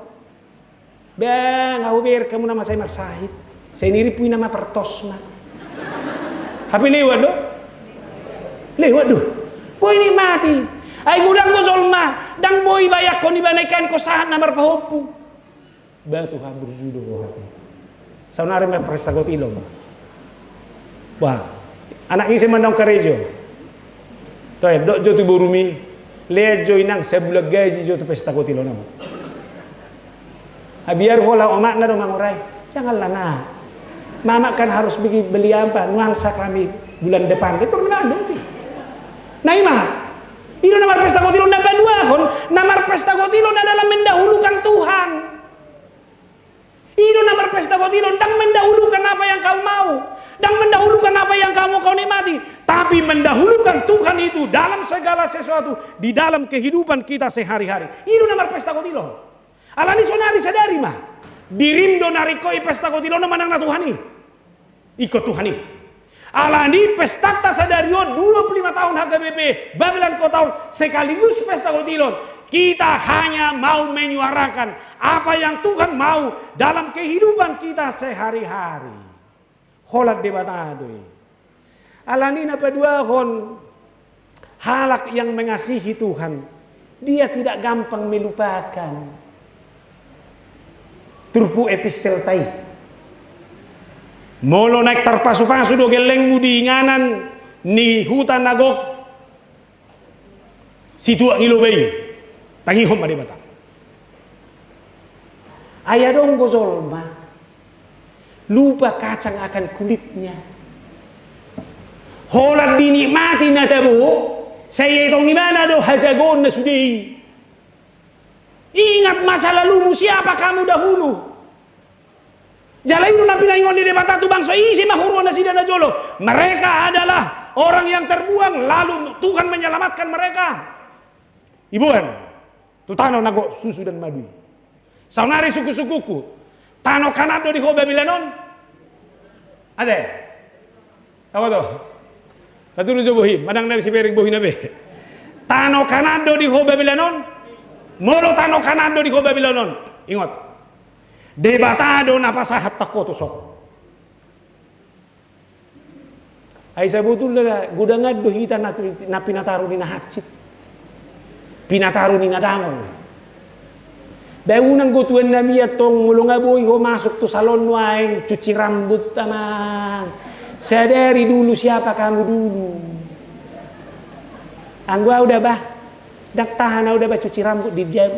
Ba nga hubereng hamu na mansai marsahit. Sai nirimpu i nama partosna. Hape lewat do? Lewat do. Boi nikmati. Ai godang do jolma, ndang boi dibayangkon ibana i kan ho sahat na marpahompu. Ba Tuhan, burju do ho hape. Saonari ma pesta kotilon. Wah, anak ise ma naung karejo? Toe, dok jo tu borumi, lean jo inang, sabulan gaji jo tu pesta kotilon on. Biar holan omakna do mangurai. Janganlah nak. Mama kan harus pergi beli apa, nuansa kami bulan depan. Itu nama dong ti. Nah, ima. I do na marpesta kotilon. Na paduahon, na marpesta kotilon adalah mendahulukan Tuhan. I do na marpesta kotilon, ndang mendahulukan apa yang kau mau, ndang mendahulukan apa yang kamu kau nikmati, tapi mendahulukan Tuhan itu dalam segala sesuatu di dalam kehidupan kita sehari-hari. I do na marpesta kotilon. Alani sonari sadari ma. Dirim do na ringkot i pesta kotilon manang na Tuhan i. Ingkon Tuhan i. Alani pestanta sadari on dua puluh lima tahun H K B P Babelan Kota on sekaligus pesta kotilon. Kita hanya mau menyuarakan apa yang Tuhan mau dalam kehidupan kita sehari-hari. Holan Debata do i. Alani na paduahon, halak yang mengasihi Tuhan, dia tidak gampang melupakan. Turpuk epistelta i. Molo naeng tarpasupasu do gellengmu di inganan ni huta na gok situak ni loba i, tangihon ma Debata. Ai adong do jolma lupa kacang akan kulitnya. Holan dinikmati na tabo, sai dietong ibana do hajagoonna sude i. Ingat masa lalumu, siapa kamu dahulu. Jala i do na pinaingot ni Debata tu bangso i, ise ma huroa nasida najolo. Mereka adalah orang yang terbuang, lalu Tuhan menyelamatkan mereka. Diboan tu tano na gok susu dan madu i. Saonari sungkunsungkunku, tano Kanaan do di ho Babilan on? Ate? Aha do? Patudu jo bohim, manang na sibereng bohina be. Tano Kanaan do di ho Babilan on? Molo tano Kanaan do di ho Babilan on, ingot. Debata do na pasahat ho tu son. Ai sabotulna godangan do hita na, na pinataru ni na hansit, pinataru ni na dangon. Ba unang do tuan nami antong, molo nga boi ho masuk tu salon nuaeng cuci rambut amang. Sadari dulu siapa kamu dulu. Anggo au da bah, ndang tahan au da bah cuci rambut di dia.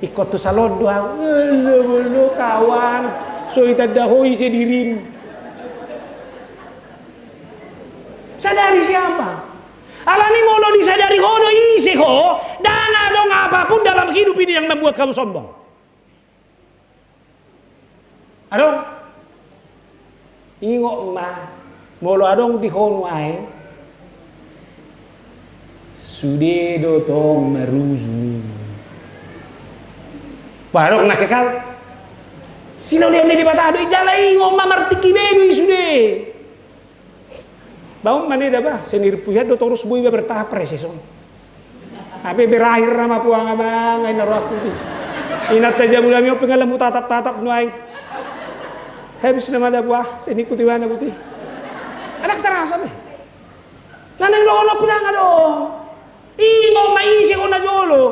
Ingkon tu salon do au. Elo, elo, kawan. So itanda ho ise dirim. Sadari siapa? Alani molo disadari ho do ise ho, ndang adong apapun dalam hidup ini yang membuat kamu sombong. Adong? Ingot ma, molo adong di ho nuaeng, sude do tong maruju. Bah, adong na kekal. Silehon ni Debata do i, jala ingot ma, martingki be do i sude. Bah, on ma nida bah, sai nirimpu hian do torus boi bah bertahap reses on. Hape berakhir nama puang amang, ai na rohangku tu. Inanta jabu nami on pe nga lam hutatap-tatap nuaeng. Habis nama da bah, sai ningkut ibana buti. Ndang tarasa be. Na naeng dohononku ndang adong. Ingot ma ise ho najolo.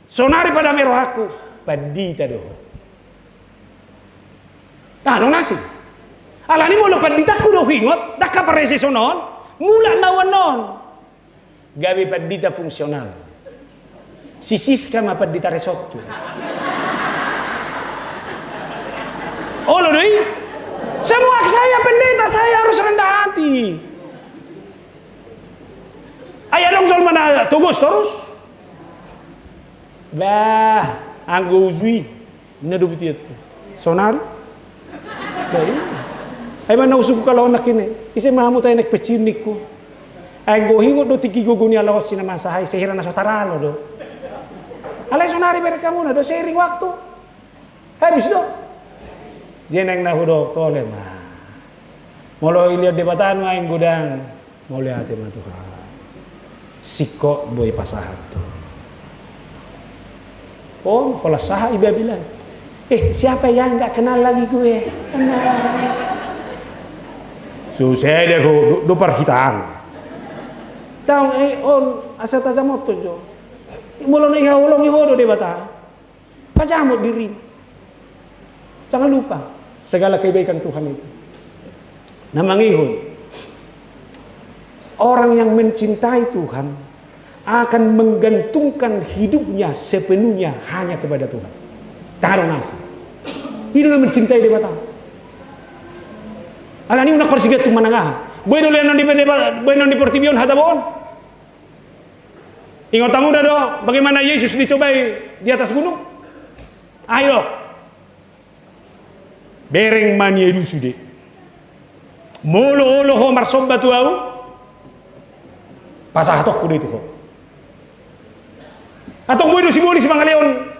Sonari padame rohangku, pandita do ho. Ndang adong na asing. Alani molo panditangku do huingot, ndang hapareseson on, mulak ma au annon. Gabe pandita fungsional. Si Siska ma pandita resort tu. Olo do i? Semua saya pendeta, saya harus rendah hati. Ai adong jolma na togos torus. Bah, anggo uju i, na do butian tu. Sonari. Bah, i. Ai ma na usuku kalau anak ini. Ise ma hamu tai naeng pensiun ningku. Ai anggo huingot do tingki gogo ni halak on, si na masa hai, sai hira na so taralo do. Alai sonari bereng hamuna do seiring waktu. Habis do. Jadi naeng na hudok tole ma. Molo dilehon Debata nuaeng godang, mauliate ma Tuhan. Singkop boi pasahat tu. Oh, holan sahat i Babilan. Eh, siapa yang nggak kenal lagi gue? Susah deh, do, do parhitaan. Tahu, eh, on, asa tajamoto jo. Molo na iha holong i ho do Debata. Pajamot diri. Jangan lupa, segala kebaikan Tuhan itu. Na mangihut, orang yang mencintai Tuhan akan menggantungkan hidupnya sepenuhnya hanya kepada Tuhan. Taruh nasi. Ini orang mencintai Debata. Alani unang parsigantung manang aha. Boi do lehonon di, boi lehonon di portibi on hata bohon. Ingot hamu do bagaimana Yesus dicobai di atas gunung? Ayo. Bereng ma nian i sude. Molo olo ho marsomba tu ahu, pasahatonku do i tu ho. Antong boi do sibolis mangalehon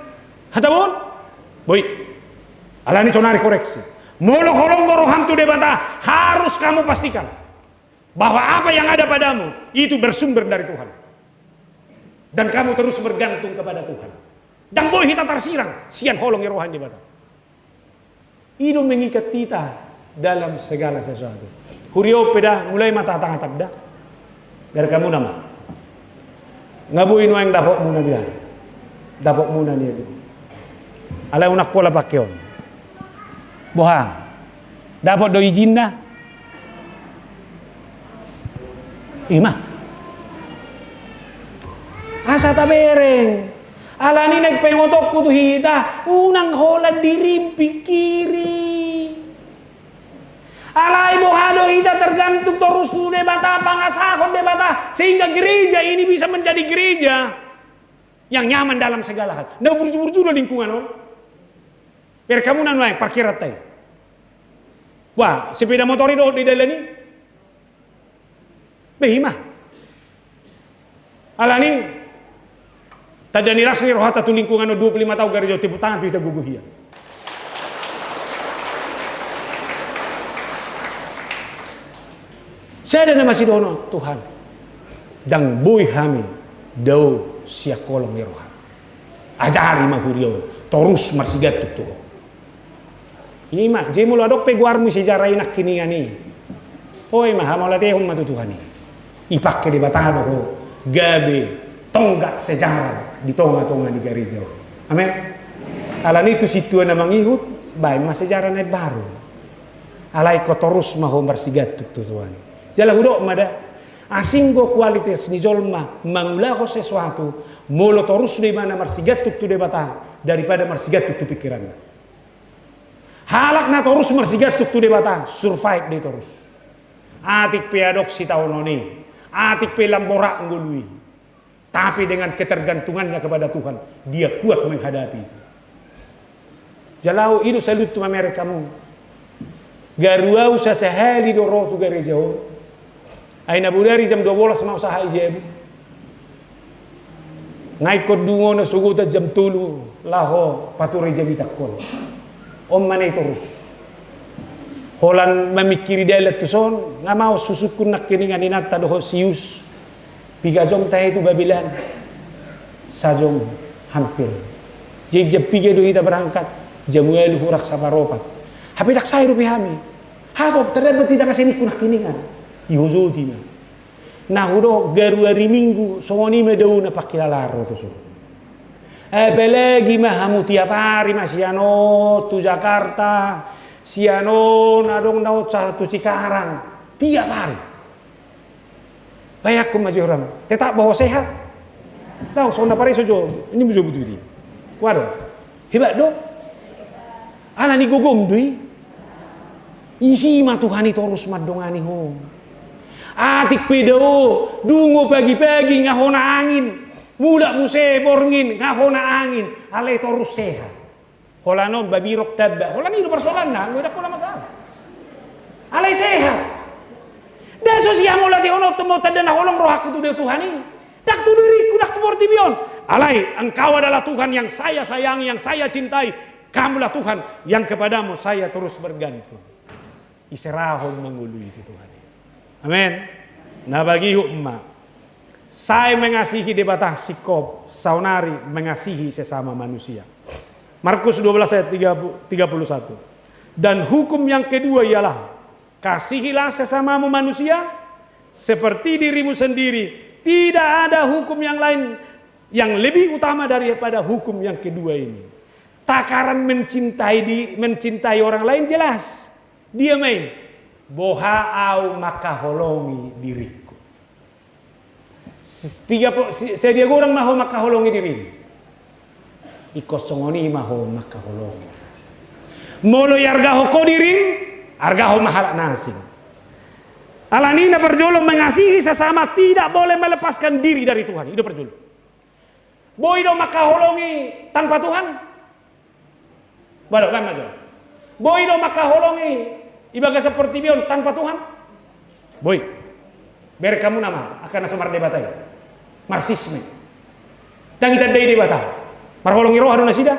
hata bohon? Boi. Alani sonari koreksi. Molo holong do roham tu Debata, harus kamu pastikan bahwa apa yang ada padamu itu bersumber dari Tuhan. Dan kamu terus bergantung kepada Tuhan. Ndang boi hita tarsirang sian holong ni roha ni Debata. I do mengikat hita dalam segala sesuatu. Huria on pe da, mulai ma tahatop da. Bereng hamu nama. Nga boi nuaeng dapotmuna dia. Dapotmuna dia. Alai unang pola pangke on. Boha. Dapot do izinna? Ima. Asa tabereng. Alani naeng paingotonku tu hita, unang holan dirim pingkiri. Alai boha do hita tergantung torus tu Debata, pangasahon Debata, sehingga gereja ini bisa menjadi gereja yang nyaman dalam segala hal. Na burju-burju do lingkungan on. Bereng hamu na nuaeng parkiranta i. Wah, sepeda motor i dohot di dalan i. Be ima. Alani tanda ni las ni rohanta tu lingkungan on dua puluh lima tahun gareja on, tepuk tangan tu hita gogo hian. Sada nama sidohonon Tuhan. Ndang boi hami dao sian holong ni roha. Ajari ma huria on torus marsigantung tu ho. Ima, jadi molo adong pe goarmu sejarah i nangkiningan i. Oi ma, hamauliatehon ma tu Tuhan i. Ipangke Debata do ho gabe tonggak sejarah di tonga-tonga ni gareja on. Amen. Alani tu sintua na mangihut, baen ma sejarah na imbaru. Alai ho torus ma ho marsigantung tu Tuhan i. Jala hudok ma da, asing do kualitas ni jolma mangulahon sesuatu, molo torus do ibana marsigantung tu Debata daripada marsigantung tu pingkiranna. Halak na torus marsigantung tu Debata, survive do i torus. Atik pe adong sitaonon i, atik pe lam borat ngolu i. Tapi dengan ketergantungannya kepada Tuhan, dia kuat menghadapi itu. Jala ahu, i do saluhutna, mamereng hamu. Garu ahu sasahali do ro tu gareja on. Ai na bodari jam dua bolas ma ahu sahat i jabu. Nga ingkon dungo na sogotan jam tolu laho pature jamita on. On ma na i torus. Holan mamingkiri dalan tuson, nga maos husungkun nangkiningan inanta dohot si Yus. Piga jom tahe tu Babelan? Sajom hampir. Jadi jam piga do hita berangkat? Jam ualu hurang saparopat. Hape ndang sae dope hami. Hatop, tardapot hita na seningkun nangkiningan. Ihojoti ma. Na hudok garu ari Minggu, songon i ma daona pangkilalaan ro tuson. Apalagi ma hamu tiap ari ma sian on tu Jakarta, sian on adong na on sahat tu Cikarang. Tiap ari. Bayangkon ma jo roham, tetap boha sehat? Laos songon na pareso jo, ini mujo butuh di. Waduh, hebat do. Alani gogom do i. Isi ma Tuhan i torus mandongani ho. Atik pe dao, dungo pagi-pagi nga hona angin. Mulak muse borngin nga hona angin. Alai torus sehat. Holan on babirok tamba. Holan i do parsoalanna, anggo ndang hona masalah. Alai sehat. Ndang so sian mauliatehononta ma tanda na holong rohangku tu Tuhan i. Ndang tu diringku, ndang tu portibi on. Alai, Engkau adalah Tuhan yang saya sayangi, yang saya cintai. Kamulah Tuhan yang kepadamu saya terus bergantung. Iserahon ma ngolu i tu Tuhan i. Amen. Na mangihut ma. Sai mengasihi Debata singkop, saonari mengasihi sesama manusia. Markus dua belas ayat tiga puluh, tiga puluh satu. Dan hukum yang kedua ialah, kasihilah sesamamu manusia seperti dirimu sendiri. Tidak ada hukum yang lain yang lebih utama daripada hukum yang kedua ini. Takaran mencintai di, mencintai orang lain jelas. Dia main, boha au mangkaholongi diringku. Piga po, si-, sadia godang ma ho mangkaholongi dirim? Ingkon songon i ma ho mangkaholongi. Molo iargahon ho dirim, argahon ma halak na asing. Alani na parjolo, mengasihi sesama tidak boleh melepaskan diri dari Tuhan. I do parjolo. Boi do mangkaholongi tanpa Tuhan? Balo kan majo. Boi do mangkaholongi i bagasan portibi on tanpa Tuhan? Boi. Bereng hamu nama angka na so mardebata i. Marxisme. Ndang itandai Debata. Marholong ni roha do nasida.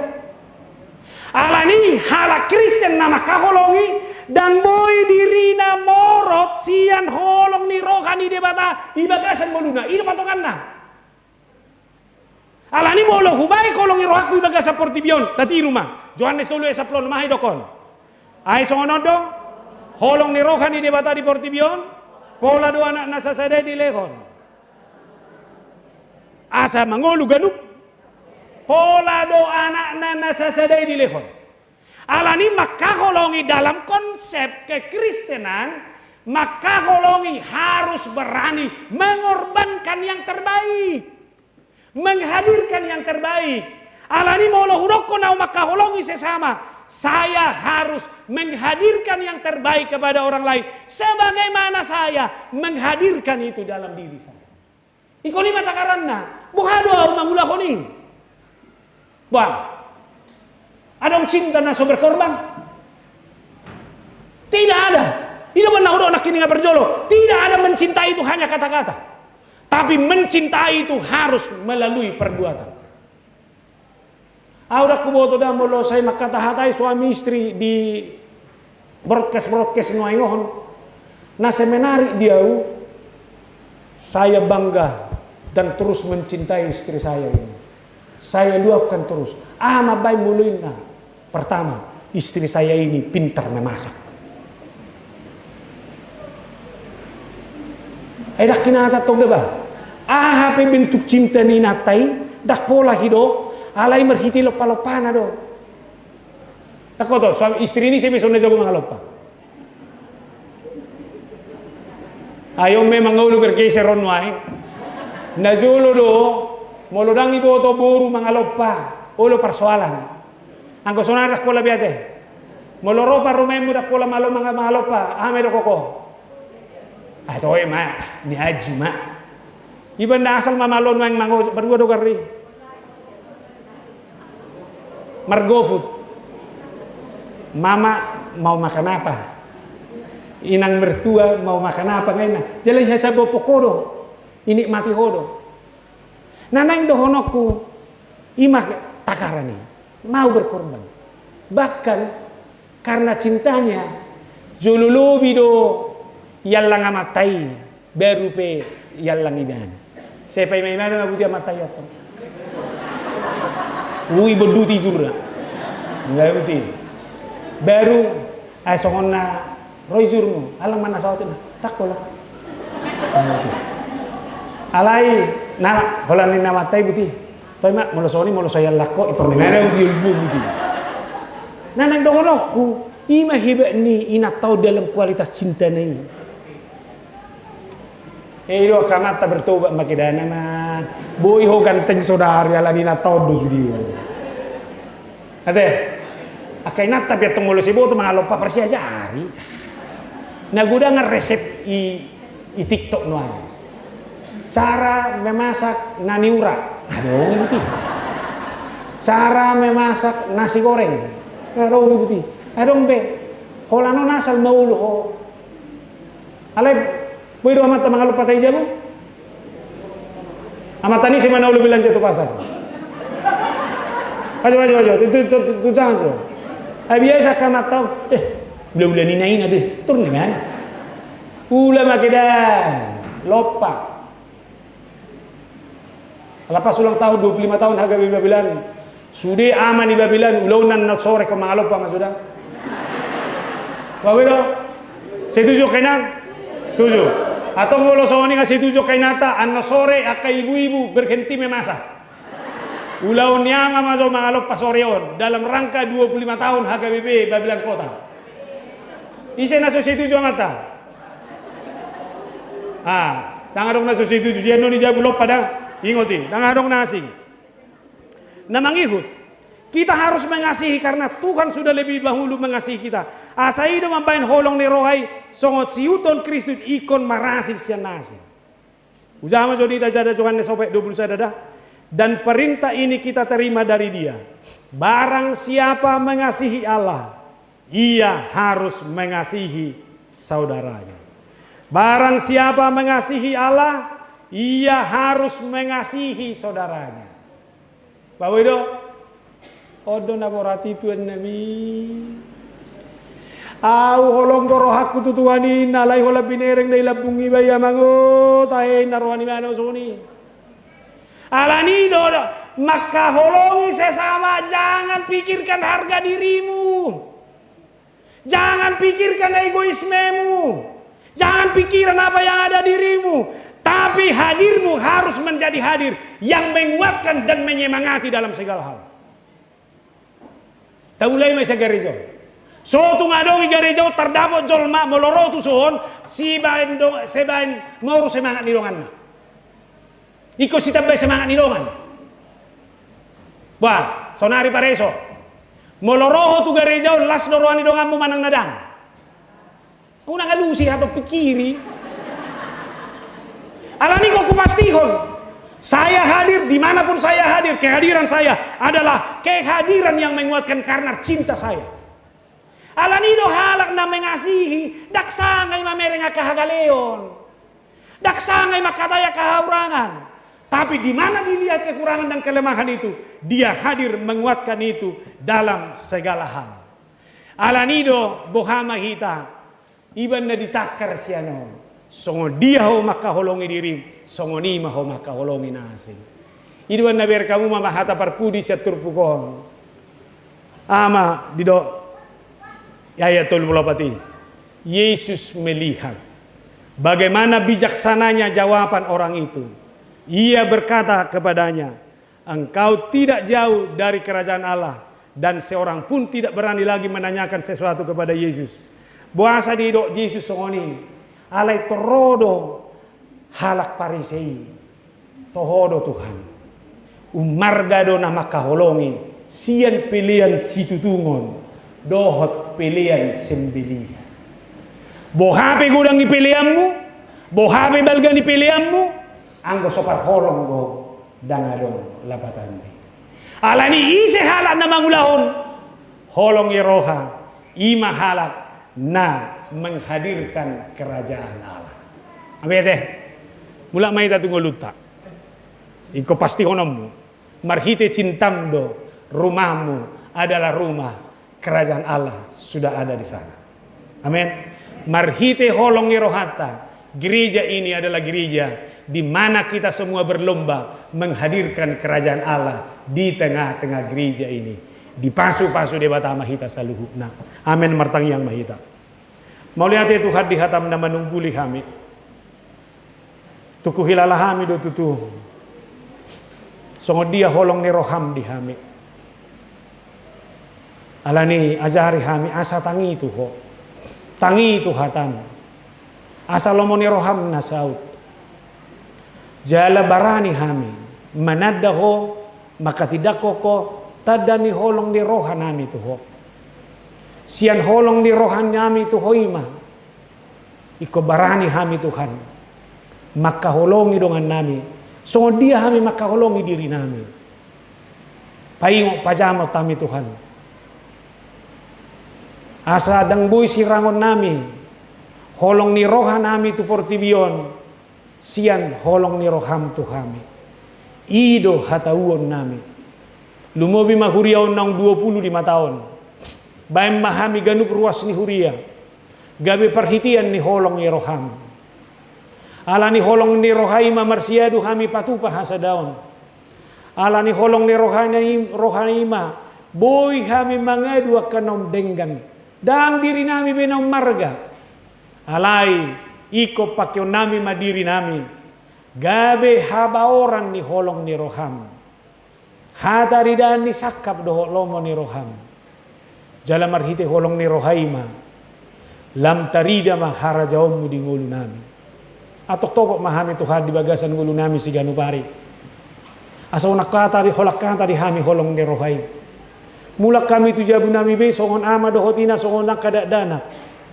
Alani halak Kristen na mangkaholongi, ndang boi dirina morot sian holong ni roha ni Debata i bagasan ngoluna. I do patokanna. Alani molo hubaen holong ni rohangku i bagasan portibi on, tatiru ma. Johannes tolu ayat sampulu onom, aha i dokkon? Ai songon on do holong ni roha ni Debata di portibi on, pola do Anakna sasada i dilehon. Asa mangolu ganup, pola do Anakna na sasada i dilehon. Alani mangkaholongi dalam konsep kekristenan, mangkaholongi harus berani mengorbankan yang terbaik. Menghadirkan yang terbaik. Alani molo hudokkon au mangkaholongi sesama, saya harus menghadirkan yang terbaik kepada orang lain. Sebagaimana saya menghadirkan itu dalam diri saya. Ingkon i ma takaranna. Boha do au mangulahon i? Bah, adong cinta na so berkorban? Tidak ada. I do ma na hudok nangkiningan parjolo. Tidak ada mencintai itu hanya kata-kata. Tapi mencintai itu harus melalui perbuatan. Au ndang huboto da molo sai mangkatahata i suami istri di broadcast-broadcast nuaeng on. Na sai menarik di au, saya bangga dan terus mencintai istri saya ini. Saya luapkan terus. Aha mambaen molo inna? Pertama, istri saya ini pintar memasak. Ai ndang hinatahon tong da bah. Aha pe bentuk cinta ni inanta i, ndang pola hudok, alai marhite lompa-lompana do. Ndang hoto, suami istri ni sai be songon na jago mangalompa. Ai on memang olo bergeser on nuaeng. Na jolo do, molo ndang diboto boru mangalompa, olo parsoalan. Anggo sonari ndang pola be ate. Molo ro parumaenmu ndang pola malo manga-, mangalompa, aha ma didokkon ho? Ah, toe ma, niaju ma. Iba nda asal ma malo nuaeng mango, berdua do gari. Mar-GoFood. Mama mau makan apa? Inang mertua mau makan apa, nga inna. Jala i hasabopon ho do. Inikmati ho do. Na naeng dohononku, i ma takaran i. Mau berkorban. Bahkan karena cintanya, jolo lobi do iallang amanta i, baru pe iallang ibana. Sai paima-ima do na buti amanta i antong. Ui bonduti ijurna. Nga buti. Baru, ai songon na ro ijurmu, allang ma na saotik na. Ndang pola. Alai, na, holan ninna amanta i buti. Toe ma, molo songon i, molo so iallang ho, i tor ni mana ubi ubi ubi. Na naeng dohononku, i ma hebat ni inanta on dalam kualitas cintana i. Eh, i do angka amanta bertobat ma keda na ma. Boi ho ganteng saudari ala ni inanta on do sude. Ate, angka inanta pe antong molo sai diboto mangalompa parsiajari. Na godangan resep i, i TikTok nuaeng. Cara memasak nasi urat. Adong i buti. Cara memasak nasi goreng. Adong i buti. Adong be. Holan on asal maol ho. Alai, boi do amanta mangalompa tai jabu? Amanta ni si mana olo belanja tu pasar. Ajo, ajo, ajo. Tu, tu, tu, tu, jangan tu. Ai biasa ka amanta, eh, ula-ula ni na ina deh. Turun dengan. Ula ma keda. Lompa. Alai pas ulang tahun dua puluh lima tahun H K B P Babelan, sude ama ni Babelan, ulaon na sore ingkon mangalompa ma suda. Boi do? Setuju angka inang? Setuju. Atau molo songon i nga setuju angka inanta, annon sore angka ibu-ibu berhenti memasak. Ulaon ni ama ma jo mangalompa sore on dalam rangka dua puluh lima tahun H K B P Babelan Kota. Ise na so setuju amanta? Ah, ndang adong na so setuju. Jadi annon i jabu lompa da. Ingot i, ndang adong na asing. Na mangihut, kita harus mengasihi karena Tuhan sudah lebih dahulu mengasihi kita. Asa i do mambahen holong ni roha i, songon siihuthon Kristus ingkon marasing sian na asing. Ujaha ma jo di hita sada Johannes opat dua puluh sada da. Dan perintah ini kita terima dari Dia. Barang siapa mengasihi Allah, ia harus mengasihi saudaranya. Barang siapa mengasihi Allah, ia harus mengasihi saudaranya. Boi do? On do na borat i, Tuhan nami. Au holong do rohangku tu Tuhan i, alai holan binereng do i lambung i, bahen amang, o tahe, na roha ni mana songon i. Alani do, mangkaholongi sesama, jangan pikirkan harga dirimu. Jangan pikirkan egoismemu. Jangan pikiran apa yang ada dirimu. Tapi hadirmu harus menjadi hadir yang menguatkan dan menyemangati dalam segala hal. Taulai ma i sagareja on. So tung adong i gareja on tardapot jolma, molo ro tu son, sibaen do, sibaen moru semangat ni donganna. Ingkon sitambai semangat ni dongan. Bah, sonari pareso. Molo ro ho tu gareja on, las do roha ni donganmu manang na dang? Unang alusi atau pikiri. Alani ingkon hupastihon. Saya hadir, dimanapun saya hadir, kehadiran saya adalah kehadiran yang menguatkan karena cinta saya. Alani do halak na mengasihi, ndang sanga i mamereng angka hagaleon. Ndang sanga i mangkatai angka hahurangan. Tapi di mana dilihat kekurangan dan kelemahan itu, dia hadir menguatkan itu dalam segala hal. Alani do boha ma hita, iba na ditangkar sian on. Songon dia ho mangkaholongi dirim, songon i ma ho mangkaholongi na asing. I do na bereng hamu ma hata parpudi sian turpuk on. Aha ma didok ayat tolu pulu opat i. Yesus melihat bagaimana bijaksananya jawaban orang itu. Ia berkata kepadanya, "Engkau tidak jauh dari kerajaan Allah." Dan seorang pun tidak berani lagi menanyakan sesuatu kepada Yesus. Boasa didok Jesus songon i? Alai toho do halak Parise i. Toho do Tuhan. Ummarga do na mangkaholongi sian pelean situtungon dohot pelean sembelian. Boha pe godang ni peleanmu, boha pe balga ni peleanmu, anggo so parholong do, ndang adong lapatanna. Alani ise halak na mangulahon holong ni roha, i ma halak na menghadirkan kerajaan Allah. Abete, mulak ma hita tu ngolunta. Ingkon pastihononmu, marhite cintam do rumahmu adalah rumah kerajaan Allah sudah ada di sana. Amin. Marhite holong ni rohanta, gereja ini adalah gereja di mana kita semua berlomba menghadirkan kerajaan Allah di tengah-tengah gereja ini. Dipasupasu Debata ma hita saluhutna. Amin. Martangiang ma hita. Mauliate Tuhan di hatam na manungguli hami. Tung huhilala hami do tutu songon dia holong ni roham di hami. Alani ajari hami asa tangi tu Ho, tangi tu hatam, asa lomo ni roham na saut. Jala barani hami mananda Ho, mangkatindangkon Ho, tanda ni holong ni roha nami tu Ho. Sian holong ni roha nami tu Ho i ma ingkon barani hami Tuhan mangkaholongi dongan nami, songon dia hami mangkaholongi diri nami. Paingot pajamot hami Tuhan, asa ndang boi sirangon nami holong ni roha nami tu portibi on sian holong ni roham tu hami. I do hatauon nami. Lumobi ma huria on naung dua pulu lima taon. Baen ma hami ganup ruas ni huria gabe parhitean ni holong ni roham. Alani holong ni roha i ma marsiadu hami patupa hasadaon. Ala ni holong ni rohana i, rohana i ma boi hami mangadu angka naung denggan. Ndang dirinami be naung marga. Alai ingkon pakeonnami ma dirinami gabe habaoran ni holong ni roham. Hataridaan ni sangkap dohot lomo ni roham. Jala marhite holong ni roha i ma lam tarida ma harajaonmu di ngolunami. Antong topot ma hami Tuhan di bagasan ngolunami siganup ari. Asa unang hata di, holan hata di hami holong ni roha i. Mulak hami tu jabunami be songon ama dohot ina, songon angka dakdanak.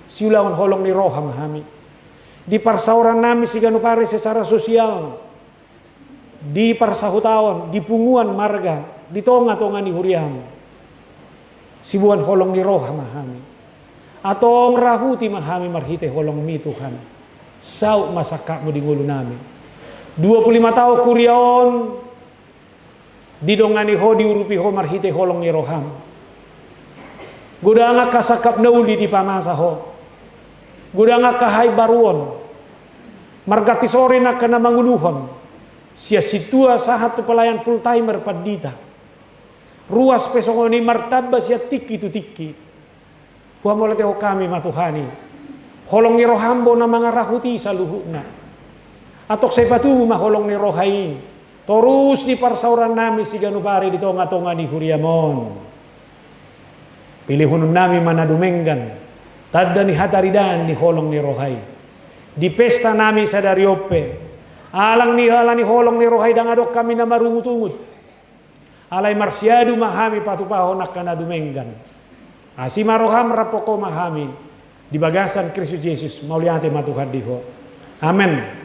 Siulangon holong ni roha ma hami. Di parsaorannami siganup ari secara sosial, di parsahutaon, di punguan marga, di tongatonga ni huriam. Siboan holong ni roha ma hami. Antong rahuti ma hami marhite holongmi Tuhan. Saut ma sangkapmu di ngolunami. Dua pulu lima taon huria on didongani ho, diurupi ho marhite holong ni roham. Godang angka sangkap na uli dipamasa ho. Godang angka haimbaruon. Marganti sore angka na manguluhon. Sian sintua sahat tu pelayan full timer pandita. Ruas pe songon i martamba sian tingki tu tingki. Huhamauliatehon hami ma Tuhan i. Holong ni roham do na mangarahuti saluhutna. Antong sai patubu ma holong ni roha i torus di parsaorannami siganup ari di tongatonga ni huriam on. Pilihononnami ma na dumenggan tanda ni hataridaan ni holong ni roha i. Di pestanami sadari on pe, alang ni, ala ni holong ni roha i ndang adong hami na marungutungut. Alai marsiadu ma hami patupahon angka na dumenggan. Asi ma roham, rap ho ma hami. Di bagasan Kristus Jesus, mauliate ma Tuhan di ho. Amen.